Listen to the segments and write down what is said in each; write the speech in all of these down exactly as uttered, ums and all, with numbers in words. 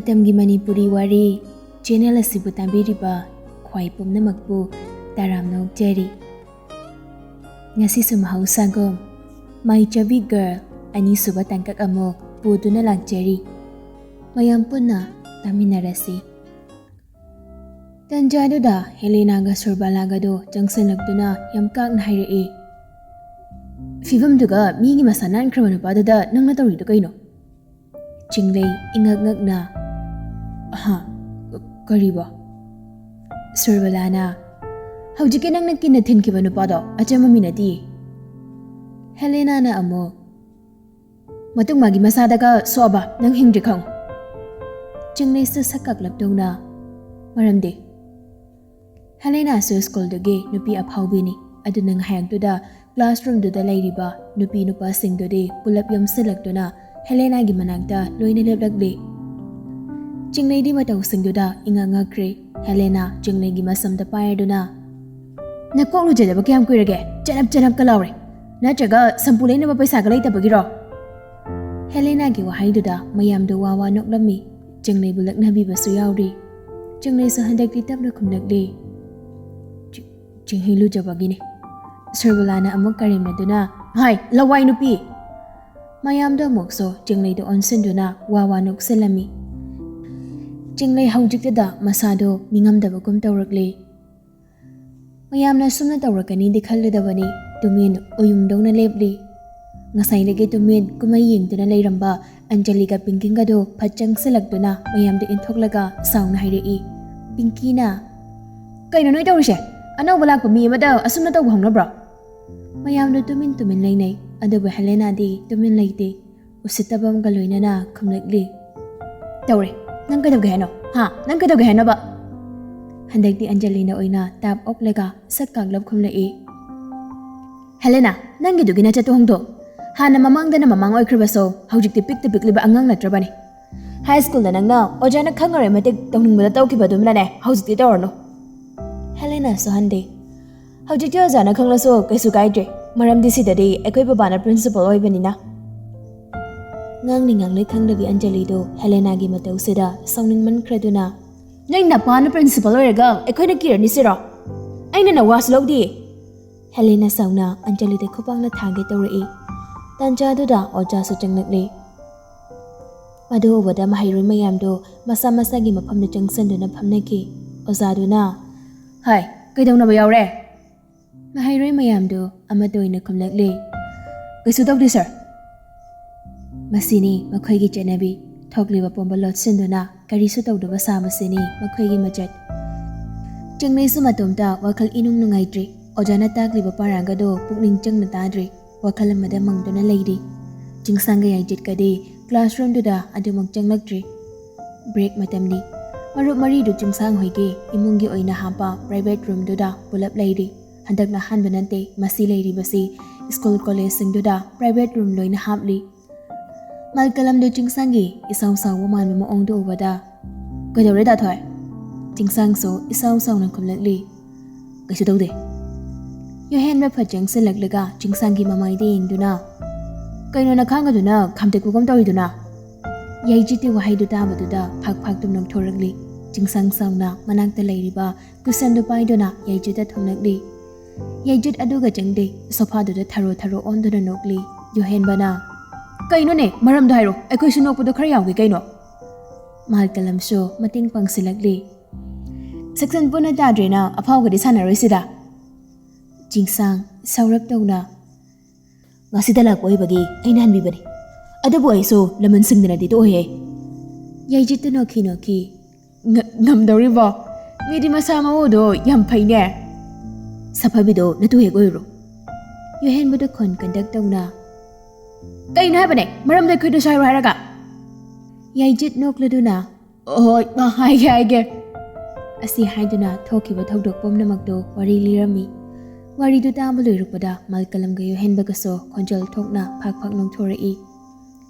ꯃꯇꯝꯒꯤ ꯃꯅꯤꯄꯨꯔꯤ ꯋꯥꯔꯤ ꯆꯦꯅꯦꯜ ꯑꯁꯤꯕꯨ ꯇꯥꯕꯤꯔꯤꯕ ꯈ꯭ꯋꯥꯏ ꯄꯨꯝꯅꯃꯛꯄꯨ ꯇꯔꯥꯝꯅ ꯑꯣꯛꯆꯔꯤ꯫ ꯉꯁꯤꯁꯨ ꯃꯍꯧꯁꯥꯒꯨꯝ ꯃꯥꯏꯆꯕꯤ ꯒꯔꯜ ꯑꯅꯤꯁꯨꯕ ꯇꯥꯡꯀꯛ ꯑꯃꯨꯛ ꯄꯨꯗꯨꯅ ꯂꯥꯛꯆꯔꯤ꯫ ꯃꯌꯥꯝ ꯄꯨꯟꯅ ꯇꯥꯃꯤꯟꯅꯔꯁꯤ꯫ ꯇꯟꯖꯥꯗꯨꯗ ꯍꯦꯂꯦꯅꯥꯒ ꯁꯨꯔꯕꯂꯥꯒꯗꯣ ꯆꯪꯁꯤꯜꯂꯛꯇꯨꯅ ꯌꯥꯝ ꯀꯥꯛꯅ ꯍꯥꯏꯔꯛꯏ, "ꯐꯤꯕꯝꯗꯨꯒ ꯃꯤꯒꯤ ꯃꯁꯥ ꯅꯥꯟꯈ꯭ꯔꯕ ꯅꯨꯄꯥꯗꯨꯗ ꯅꯪꯅ ꯇꯧꯔꯤꯗꯣ ꯀꯩꯅꯣ?" ꯆꯤꯡꯂꯩ ꯏꯉꯛ ꯉꯛꯅ, "ꯑꯍꯥ, ꯀ-, ꯀꯔꯤꯕꯣ?" ꯁꯨꯔꯕꯂꯥꯅ, "ꯍꯧꯖꯤꯛꯀꯤ ꯅꯪꯅ ꯀꯤꯟꯅ ꯊꯤꯟꯈꯤꯕ ꯅꯨꯄꯥꯗꯣ ꯑꯆꯝꯕ ꯃꯤ ꯅꯠꯇꯤꯌꯦ꯫" ꯍꯦꯂꯦꯅꯥꯅ ꯑꯃꯨꯛ, "ꯃꯇꯨꯡ ꯃꯥꯒꯤ ꯃꯁꯥꯗꯒ ꯁꯣꯛꯑꯕ ꯅꯪ ꯍꯤꯡꯗ꯭ꯔꯤ ꯈꯪꯉꯨ꯫" ꯆꯤꯡꯂꯩꯁꯨ ꯁꯛ ꯀꯥꯛꯂꯞ ꯇꯧꯅ, "ꯃꯔꯝꯗꯤ?" ꯍꯦꯂꯦꯅꯥꯁꯨ ꯁ꯭ꯀꯨꯜꯗꯨꯒꯤ ꯅꯨꯄꯤ ꯑꯐꯥꯎꯕꯤꯅꯤ꯫ ꯑꯗꯨꯅ ꯉꯥꯏꯍꯥꯛꯇꯨꯗ ꯀ꯭ꯂꯥꯁꯔꯨꯝꯗꯨꯗ ꯂꯩꯔꯤꯕ ꯅꯨꯄꯤ ꯅꯨꯄꯥꯁꯤꯡꯗꯨꯗꯤ ꯄꯨꯂꯞ ꯌꯣꯝꯁꯤꯜꯂꯛꯇꯨꯅ ꯍꯦꯂꯦꯅꯥꯒꯤ ꯃꯅꯥꯛꯇ ꯂꯣꯏꯅ ꯂꯦꯞꯂꯛꯂꯤ꯫ ꯆꯤꯡꯂꯩꯗꯤ ꯃꯇꯧꯁꯤꯡꯗꯨꯗ ꯏꯉꯛ ꯉꯛꯈ꯭ꯔꯦ꯫ ꯍꯦꯂꯦꯅꯥ ꯆꯤꯡꯂꯩꯒꯤ ꯃꯁꯝꯗ ꯄꯥꯏꯔꯗꯨꯅ, "ꯅꯀꯣꯛ ꯂꯨꯖꯗꯕ ꯀꯌꯥꯝ ꯀꯨꯏꯔꯒꯦ? ꯆꯅꯞ ꯆꯅꯞꯀ ꯂꯥꯎꯔꯦ꯫ ꯅꯠꯇ꯭ꯔꯒ ꯁꯝꯄꯨ ꯂꯩꯅꯕ ꯄꯩꯁꯥꯒ ꯂꯩꯇꯕꯒꯤꯔꯣ?" ꯍꯦꯂꯦꯅꯥꯒꯤ ꯋꯥꯍꯩꯗꯨꯗ ꯃꯌꯥꯝꯗꯣ ꯋꯥ ꯋꯥ ꯅꯣꯛꯂꯝꯃꯤ꯫ ꯆꯤꯡꯂꯩꯕꯨ ꯂꯛꯅꯕꯤꯕꯁꯨ ꯌꯥꯎꯔꯤ꯫ ꯆꯤꯡꯂꯩꯁꯨ ꯍꯟꯗꯛꯇꯤ ꯇꯞꯅ ꯈꯨꯝꯂꯛꯂꯤ꯫ "ꯆꯤ-, ꯆꯤꯡꯍꯤ ꯂꯨꯖꯕꯒꯤꯅꯤ꯫" ꯁꯨꯔꯕꯂꯥꯅ ꯑꯃꯨꯛ ꯀꯔꯦꯝꯅꯗꯨꯅ, "ꯍꯥꯏ, ꯂꯋꯥꯏ ꯅꯨꯄꯤ!" ꯃꯌꯥꯝꯗꯣ ꯑꯃꯨꯛꯁꯨ ꯆꯤꯡꯂꯩꯗ ꯑꯣꯟꯁꯤꯟꯗꯨꯅ ꯋꯥ ꯋꯥ ꯅꯣꯛꯁꯤꯜꯂꯝꯃꯤ꯫ ꯆꯤꯡꯂꯩ ꯍꯧꯖꯤꯛꯇꯗ ꯃꯁꯥꯗꯣ ꯅꯤꯡꯉꯝꯗꯕꯒꯨꯝ ꯇꯧꯔꯛꯂꯤ꯫ ꯃꯌꯥꯝꯅ ꯁꯨꯝꯅ ꯇꯧꯔꯛꯀꯅꯤꯗꯤ ꯈꯜꯂꯨꯗꯕꯅꯤ꯫ ꯇꯨꯃꯤꯟ ꯎꯌꯨꯡꯗꯧꯅ ꯂꯦꯞꯂꯤ꯫ ꯉꯁꯥꯏꯗꯒꯤ ꯇꯨꯃꯤꯟ ꯀꯨꯝꯍꯩ ꯌꯦꯡꯗꯨꯅ ꯂꯩꯔꯝꯕ ꯑꯟꯖꯂꯤꯒ ꯄꯤꯡꯀꯤꯒꯗꯣ ꯐꯠ ꯆꯪꯁꯤꯜꯂꯛꯇꯨꯅ ꯃꯌꯥꯝꯗ ꯏꯟꯊꯣꯛꯂꯒ ꯁꯥꯎꯅ ꯍꯥꯏꯔꯛꯏ꯫ ꯄꯤꯡꯀꯤꯅ, "ꯀꯩꯅꯣ ꯅꯣꯏ ꯇꯧꯔꯤꯁꯦ? ꯑꯅꯧꯕ ꯂꯥꯛꯄ ꯃꯤ ꯑꯃꯗ ꯑꯁꯨꯝꯅ ꯇꯧꯕ ꯍꯧꯅꯕ꯭ꯔꯣ?" ꯃꯌꯥꯝꯗꯣ ꯇꯨꯃꯤꯟ ꯇꯨꯃꯤꯟ ꯂꯩꯅꯩ꯫ ꯑꯗꯨꯕꯨ ꯍꯦꯂꯦꯅꯥꯗꯤ ꯇꯨꯃꯤꯟ ꯂꯩꯇꯦ꯫ ꯎꯁꯤꯠꯇꯕ ꯑꯃꯒ ꯂꯣꯏꯅꯅ ꯈꯨꯝꯂꯛꯂꯤ꯫ "ꯇꯧꯔꯦ꯫ ꯅꯪ ꯀꯩꯗꯧꯒꯦ ꯍꯥꯏꯅꯣ? ꯍꯥ? ꯅꯪ ꯀꯩꯗꯧꯒꯦ ꯍꯥꯏꯅꯣꯕ?" ꯍꯟꯗꯛꯇꯤ ꯑꯟꯖꯂꯤꯅ ꯑꯣꯏꯅ ꯇꯥꯞ ꯑꯣꯛꯂꯒ ꯁꯛ ꯀꯥꯛꯂꯞ ꯈꯨꯝꯂꯛꯏ꯫ "ꯍꯦꯂꯦꯅꯥ, ꯅꯪꯒꯤꯗꯨꯒꯤ ꯅꯆꯠꯇꯣ ꯍꯣꯡꯗꯣꯛ꯫ ꯍꯥꯟꯅ ꯃꯃꯥꯡꯗꯅ ꯃꯃꯥꯡ ꯑꯣꯏꯈ꯭ꯔꯕꯁꯨ ꯍꯧꯖꯤꯛꯇꯤ ꯄꯤꯛꯇ ꯄꯤꯛꯂꯤꯕ ꯑꯉꯥꯡ ꯅꯠꯇ꯭ꯔꯕꯅꯤ꯫ ꯍꯥꯏ ꯁ꯭ꯀꯨꯜꯗ ꯅꯪꯅ ꯑꯣꯖꯥꯅ ꯈꯪꯉꯔꯣꯏ ꯃꯇꯤꯛ ꯇꯧꯅꯤꯡꯕꯗ ꯇꯧꯈꯤꯕꯗꯨꯝꯅꯅꯦ ꯍꯧꯖꯤꯛꯇꯤ ꯇꯧꯔꯅꯨ꯫" ꯍꯦꯂꯦꯅꯥꯁꯨ ꯍꯟꯗꯦ꯫ "ꯍꯧꯖꯤꯛꯇꯤ ꯑꯣꯖꯥꯅ ꯈꯪꯂꯁꯨ ꯀꯩꯁꯨ ꯀꯥꯏꯗ꯭ꯔꯦ, ꯃꯔꯝꯗꯤ ꯁꯤꯗꯗꯤ ꯑꯩꯈꯣꯏ ꯕꯕꯥꯅ ꯄ꯭ꯔꯤꯟꯁꯤꯄꯜ ꯑꯣꯏꯕꯅꯤꯅ꯫" ꯉꯥꯡꯅꯤꯡꯉꯥꯡꯂꯣꯏ ꯈꯪꯗꯕꯤ ꯑꯟꯖꯂꯤꯗꯨ ꯍꯦꯂꯦꯅꯥꯒꯤ ꯃꯇꯧꯁꯤꯗ ꯁꯥꯎꯅꯤꯡꯃꯟꯈ꯭ꯔꯗꯨꯅ, "ꯅꯪ ꯅꯄꯥꯅ ꯄ꯭ꯔꯤꯟꯁꯤꯄꯥꯜ ꯑꯣꯏꯔꯒ ꯑꯩꯈꯣꯏꯅ ꯀꯤꯔꯅꯤ ꯁꯤꯔꯣ? ꯑꯩꯅ ꯅꯋꯥꯁꯨ ꯂꯧꯗꯦ!" ꯍꯦꯂꯦꯅꯥ ꯁꯥꯎꯅ ꯑꯟꯖꯂꯤꯗ ꯈꯨꯄꯥꯛꯅ ꯊꯥꯒꯦ ꯇꯧꯔꯛꯏ꯫ ꯇꯥꯟꯖꯥꯗꯨꯗ ꯑꯣꯖꯥꯁꯨ ꯆꯪꯂꯛꯂꯤ꯫ ꯃꯗꯨ ꯎꯕꯗ ꯃꯍꯩꯔꯣꯏ ꯃꯌꯥꯝꯗꯨ ꯃꯁꯥ ꯃꯁꯥꯒꯤ ꯃꯐꯝꯗ ꯆꯪꯁꯤꯟꯗꯨꯅ ꯐꯝꯅꯈꯤ꯫ ꯑꯣꯖꯥꯗꯨꯅ, "ꯍꯥꯏ, ꯀꯩꯗꯧꯅꯕ ꯌꯥꯎꯔꯦ?" ꯃꯍꯩꯔꯣꯏ ꯃꯌꯥꯝꯗꯨ ꯑꯃꯠꯇ ꯑꯣꯏꯅ ꯈꯨꯝꯂꯛꯂꯤ꯫ "ꯀꯩꯁꯨ ꯇꯧꯗꯦ, ꯁꯥꯔ꯫" ꯃꯁꯤꯅꯤ ꯃꯈꯣꯏꯒꯤ ꯆꯠꯅꯕꯤ꯫ ꯊꯣꯛꯂꯤꯕ ꯄꯨꯝꯕ ꯂꯣꯠꯁꯤꯟꯗꯨꯅ ꯀꯔꯤꯁꯨ ꯇꯧꯗꯕ ꯁꯥꯕꯁꯤꯅꯤ ꯃꯈꯣꯏꯒꯤ ꯃꯆꯠ꯫ ꯆꯤꯡꯃꯩꯁꯨ ꯃꯇꯣꯝꯇ ꯋꯥꯈꯜ ꯏꯅꯨꯡ ꯅꯨꯡꯉꯥꯏꯇ꯭ꯔꯤ꯫ ꯑꯣꯖꯥꯅ ꯇꯥꯛꯂꯤꯕ ꯄꯥꯔꯥꯒꯗꯣ ꯄꯨꯛꯅꯤꯡ ꯆꯪꯅ ꯇꯥꯗ꯭ꯔꯤ꯫ ꯋꯥꯈꯜ ꯑꯃꯗ ꯃꯪꯗꯨꯅ ꯂꯩꯔꯤ꯫ ꯆꯤꯡꯁꯥꯡꯒ ꯌꯥꯏꯖꯤꯠꯀꯗꯤ ꯀ꯭ꯂꯥꯁꯔꯨꯝꯗꯨꯗ ꯑꯗꯨꯃꯛ ꯆꯪꯂꯛꯇ꯭ꯔꯤ꯫ ꯕ꯭ꯔꯦꯛ ꯃꯇꯝꯅꯤ꯫ ꯃꯔꯨꯞ ꯃꯔꯤꯗꯨ ꯆꯤꯡꯁꯥꯡ ꯍꯣꯏꯒꯤ ꯏꯃꯨꯡꯒꯤ ꯑꯣꯏꯅ ꯍꯥꯞꯄ ꯄ꯭ꯔꯥꯏꯚꯦꯠ ꯔꯨꯝꯗꯨꯗ ꯄꯨꯂꯞ ꯂꯩꯔꯤ꯫ ꯍꯟꯗꯛꯅ ꯑꯍꯥꯟꯕ ꯅꯠꯇꯦ ꯃꯁꯤ ꯂꯩꯔꯤꯕꯁꯤ꯫ ꯁ꯭ꯀꯨꯜ ꯀꯣꯂꯦꯖꯁꯤꯡꯗꯨꯗ ꯄ꯭ꯔꯥꯏꯚꯦꯠ ꯔꯨꯝ ꯂꯣꯏꯅ ꯍꯥꯞꯂꯤ꯫ ꯃꯥꯜꯀꯂꯝꯗꯨ ꯆꯤꯡꯁꯥꯡꯒꯤ ꯏꯁꯥꯎ ꯁꯥꯎꯕ ꯃꯥꯟꯕ ꯃꯑꯣꯡꯗꯨ ꯎꯕꯗ, "ꯀꯩꯗꯧꯔꯦ, ꯗꯥꯊꯣꯏ?" ꯆꯤꯡꯁꯥꯡꯁꯨ ꯏꯁꯥꯎ ꯁꯥꯎꯅ ꯈꯨꯝꯂꯛꯂꯤ, "ꯀꯩꯁꯨ ꯇꯧꯗꯦ꯫" ꯌꯣꯍꯦꯟꯕ ꯐꯠ ꯆꯪꯁꯤꯜꯂꯛꯂꯒ ꯆꯤꯡꯁꯥꯡꯒꯤ ꯃꯃꯥꯏꯗ ꯌꯦꯡꯗꯨꯅ, "ꯀꯩꯅꯣ ꯅꯈꯥꯡ ꯑꯗꯨꯅ ꯈꯥꯝꯇꯦꯛꯄꯒꯨꯝ ꯇꯧꯔꯤꯗꯨꯅ?" ꯌꯥꯏꯖꯤꯠꯇꯤ ꯋꯥꯍꯩꯗꯨ ꯇꯥꯕꯗꯨꯗ ꯐꯥꯛ ꯐꯥꯛꯇꯨꯝ ꯅꯣꯛꯊꯣꯔꯛꯂꯤ꯫ ꯆꯤꯡꯁꯥꯡ ꯁꯥꯎꯅ ꯃꯅꯥꯛꯇ ꯂꯩꯔꯤꯕ ꯀꯨꯁꯟꯗꯨ ꯄꯥꯏꯗꯨꯅ ꯌꯥꯏꯖꯤꯠꯇ ꯊꯣꯝꯂꯛꯂꯤ꯫ ꯌꯥꯏꯖꯤꯠ ꯑꯗꯨꯒ ꯆꯪꯗꯦ, ꯁꯣꯐꯥꯗꯨꯗ ꯊꯔꯣ ꯊꯔꯣ ꯑꯣꯟꯗꯨꯅ ꯅꯣꯛꯂꯤ꯫ ꯌꯣꯍꯦꯟꯕꯅ, "ꯀꯩꯅꯣꯅꯦ, ꯃꯔꯝꯗꯣ ꯍꯥꯏꯔꯣ, ꯑꯩꯈꯣꯏꯁꯨ ꯅꯣꯛꯄꯗꯣ ꯈꯔ ꯌꯥꯎꯒꯦ ꯀꯩꯅꯣ?" ꯃꯥꯜꯀꯂꯝꯁꯨ ꯃꯇꯦꯡ ꯄꯥꯡꯁꯤꯜꯂꯛꯂꯤ꯫ "ꯁꯦꯛꯁꯟ ꯄꯨꯟꯅ ꯇꯥꯗ꯭ꯔꯦꯅ ꯑꯐꯥꯎꯒꯗꯤ ꯁꯥꯟꯅꯔꯣꯏꯁꯤꯗ?" ꯆꯤꯡꯁꯥꯡ ꯁꯥꯎꯔꯞ ꯇꯧꯅ, "ꯉꯁꯤꯗ ꯂꯥꯛꯄ ꯑꯣꯏꯕꯒꯤ ꯑꯩꯅ ꯍꯟꯕꯤꯕꯅꯤ꯫ ꯑꯗꯨꯕꯨ ꯑꯩꯁꯨ ꯂꯃꯟ ꯁꯤꯡꯗꯅꯗꯤ ꯇꯣꯛꯑꯣꯏꯍꯦ꯫" ꯌꯥꯏꯖꯤꯠꯇ ꯅꯣꯛꯈꯤ ꯅꯣꯛꯈꯤ, "ꯉ-, ꯉꯝꯗꯧꯔꯤꯕꯣ? ꯃꯤꯗꯤ ꯃꯁꯥ ꯃꯎꯗꯣ ꯌꯥꯝ ꯐꯩꯅꯦ꯫" "ꯁꯛꯐꯕꯤꯗꯣ ꯅꯇꯨ ꯍꯦꯛ ꯑꯣꯏꯔꯨꯔꯣ꯫" ꯌꯣꯍꯦꯟꯕꯗ ꯈꯣꯟ ꯀꯟꯗꯛ ꯇꯧꯅ, "ꯀꯩꯅꯣ ꯍꯥꯏꯕꯅꯦ? ꯃꯔꯝꯗꯣ ꯑꯩꯈꯣꯏꯗꯁꯨ ꯍꯥꯏꯔꯣ ꯍꯥꯏꯔꯒ?" ꯌꯥꯏꯖꯤꯠ ꯅꯣꯛꯂꯗꯨꯅ, "ꯍꯣꯏ, ꯍꯥꯏꯒꯦ, ꯍꯥꯏꯒꯦ꯫" ꯑꯁꯤ ꯍꯥꯏꯗꯨꯅ ꯊꯣꯛꯈꯤꯕ ꯊꯧꯗꯣꯛ ꯄꯨꯝꯅꯃꯛꯇꯨ ꯋꯥꯔꯤ ꯂꯤꯔꯝꯃꯤ꯫ ꯋꯥꯔꯤꯗꯨ ꯇꯥꯕ ꯂꯣꯏꯔꯛꯄꯗ ꯃꯥꯜꯀꯂꯝꯒ ꯌꯣꯍꯦꯟꯕꯒꯁꯨ ꯈꯣꯟꯖꯦꯜ ꯊꯣꯛꯅ ꯐꯥꯛ ꯐꯥꯛ ꯅꯣꯛꯊꯣꯔꯛꯏ꯫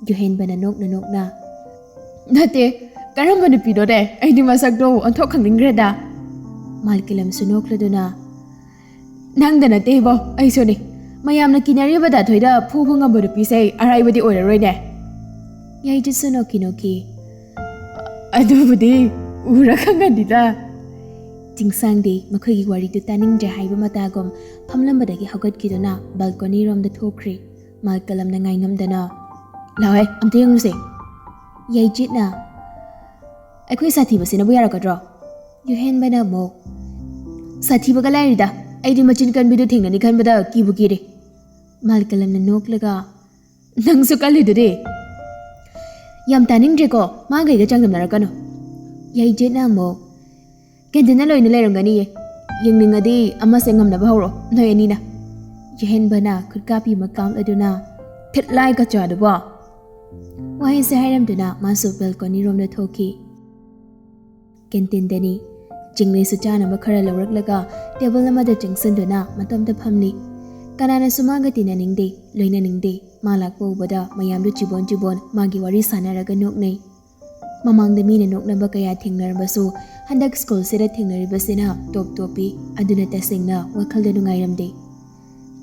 ꯌꯣꯍꯦꯟꯕꯅ ꯅꯣꯛꯅ ꯅꯣꯛꯅ, "ꯅꯠꯇꯦ, ꯀꯔꯝꯕ ꯅꯨꯄꯤꯅꯣꯅꯦ? ꯑꯩꯗꯤ ꯃꯁꯛꯇꯣ ꯑꯣꯟꯊꯣꯛ ꯈꯪꯅꯤꯡꯈ꯭ꯔꯦꯗ꯫" ꯃꯥꯜꯀꯂꯝꯁꯨ ꯅꯣꯛꯂꯗꯨꯅ, "ꯅꯪꯗ ꯅꯠꯇꯦ ꯏꯕꯣ, ꯑꯩꯁꯨꯅꯤ꯫ ꯃꯌꯥꯝꯅ ꯀꯤꯅꯔꯤꯕ ꯗꯥꯊꯣꯏꯗ ꯐꯨꯕ ꯉꯝꯕ ꯅꯨꯄꯤꯁꯦ ꯑꯔꯥꯏꯕꯗꯤ ꯑꯣꯏꯔꯔꯣꯏꯅꯦ꯫" ꯌꯥꯏꯖꯤꯠꯁꯨ ꯅꯣꯛꯈꯤ ꯅꯣꯛꯈꯤ꯫ "ꯑꯗꯨꯕꯨꯗꯤ ꯎꯔ ꯈꯪꯒꯅꯤꯗ꯫" ꯆꯤꯡꯁꯥꯡꯗꯤ ꯃꯈꯣꯏꯒꯤ ꯋꯥꯔꯤꯗꯨ ꯇꯥꯅꯤꯡꯗ꯭ꯔꯦ ꯍꯥꯏꯕ ꯃꯇꯥꯒꯨꯝ ꯐꯝꯂꯝꯕꯗꯒꯤ ꯍꯧꯒꯠꯈꯤꯗꯨꯅ ꯕꯦꯜꯀꯣꯅꯤ ꯔꯣꯝꯗ ꯊꯣꯛꯈ꯭ꯔꯦ꯫ ꯃꯥꯜꯀꯂꯝꯅ ꯉꯥꯏꯉꯝꯗꯅ, "ꯂꯥꯛꯑꯣꯍꯦ, ꯑꯝꯇ ꯌꯦꯡꯂꯨꯁꯦ꯫" ꯌꯥꯏꯖꯤꯠꯅ, "ꯑꯩꯈꯣꯏ ꯁꯥꯊꯤꯕꯁꯤꯅꯕꯨ ꯌꯥꯔꯛꯀꯗ꯭ꯔꯣ?" ꯌꯨꯍꯦꯟꯕꯅ ꯑꯃꯨꯛ, "ꯁꯥꯊꯤꯕꯒ ꯂꯥꯏꯔꯤꯗ, ꯑꯩꯗꯤ ꯃꯆꯤꯟ ꯀꯟꯕꯤꯗꯨ ꯊꯦꯡꯅꯅꯤ ꯈꯟꯕꯗ ꯀꯤꯕꯨ ꯀꯤꯔꯦ꯫" ꯃꯥꯜꯀꯂꯝꯅ ꯅꯣꯛꯂꯒ, "ꯅꯪꯁꯨ ꯀꯜꯂꯤꯗꯨꯗꯤ꯫" "ꯌꯥꯝ ꯇꯥꯅꯤꯡꯗ꯭ꯔꯦꯀꯣ, ꯃꯥꯒ ꯑꯩꯒ ꯆꯥꯡꯗꯝꯅꯔꯛꯀꯅꯨ꯫" ꯌꯥꯏꯖꯤꯠꯅ ꯑꯃꯨꯛ, "ꯀꯦꯟꯇꯤꯟꯗ ꯂꯣꯏꯅ ꯂꯩꯔꯝꯒꯅꯤꯌꯦ, ꯌꯦꯡꯅꯤꯡꯉꯗꯤ ꯑꯃꯁꯦ ꯉꯝꯅꯕ ꯍꯧꯔꯣ, ꯅꯣꯏ ꯑꯅꯤꯅ꯫" ꯌꯨꯍꯦꯟꯕꯅ ꯈꯨꯠꯀꯥꯞꯄꯤ ꯑꯃ ꯀꯥꯞꯂꯗꯨꯅ, "ꯊꯤꯠ ꯂꯥꯏ ꯀꯆꯥꯗꯨꯕꯣ!" ꯋꯥꯍꯩꯁꯦ ꯍꯥꯏꯔꯝꯗꯨꯅ ꯃꯥꯁꯨ ꯕꯦꯜꯀꯣꯅꯤ ꯔꯣꯝꯗ ꯊꯣꯛꯈꯤ꯫ ꯀꯦꯟꯇꯤꯟꯗꯅꯤ꯫ ꯆꯤꯡꯂꯩꯁꯨ ꯆꯥꯅꯕ ꯈꯔ ꯂꯧꯔꯛꯂꯒ ꯇꯦꯕꯜ ꯑꯃꯗ ꯆꯪꯁꯤꯟꯗꯨꯅ ꯃꯇꯣꯝꯇ ꯐꯝꯂꯤ꯫ ꯀꯅꯥꯅꯁꯨ ꯃꯥꯒ ꯇꯤꯟꯅꯅꯤꯡꯗꯦ, ꯂꯣꯏꯅꯅꯤꯡꯗꯦ꯫ ꯃꯥ ꯂꯥꯛꯄ ꯎꯕꯗ ꯃꯌꯥꯝꯗꯨ ꯆꯤꯕꯣꯟ ꯆꯤꯕꯣꯟ ꯃꯥꯒꯤ ꯋꯥꯔꯤ ꯁꯥꯟꯅꯔꯒ ꯅꯣꯛꯅꯩ꯫ ꯃꯃꯥꯡꯗ ꯃꯤꯅ ꯅꯣꯛꯅꯕ ꯀꯌꯥ ꯊꯦꯡꯅꯔꯕꯁꯨ ꯍꯟꯗꯛ ꯁ꯭ꯀꯨꯜꯁꯤꯗ ꯊꯦꯡꯅꯔꯤꯕꯁꯤꯅ ꯇꯣꯞ ꯇꯣꯞꯄꯤ꯫ ꯑꯗꯨꯅ ꯇꯁꯦꯡꯅ ꯋꯥꯈꯜꯗ ꯅꯨꯡꯉꯥꯏꯔꯝꯗꯦ꯫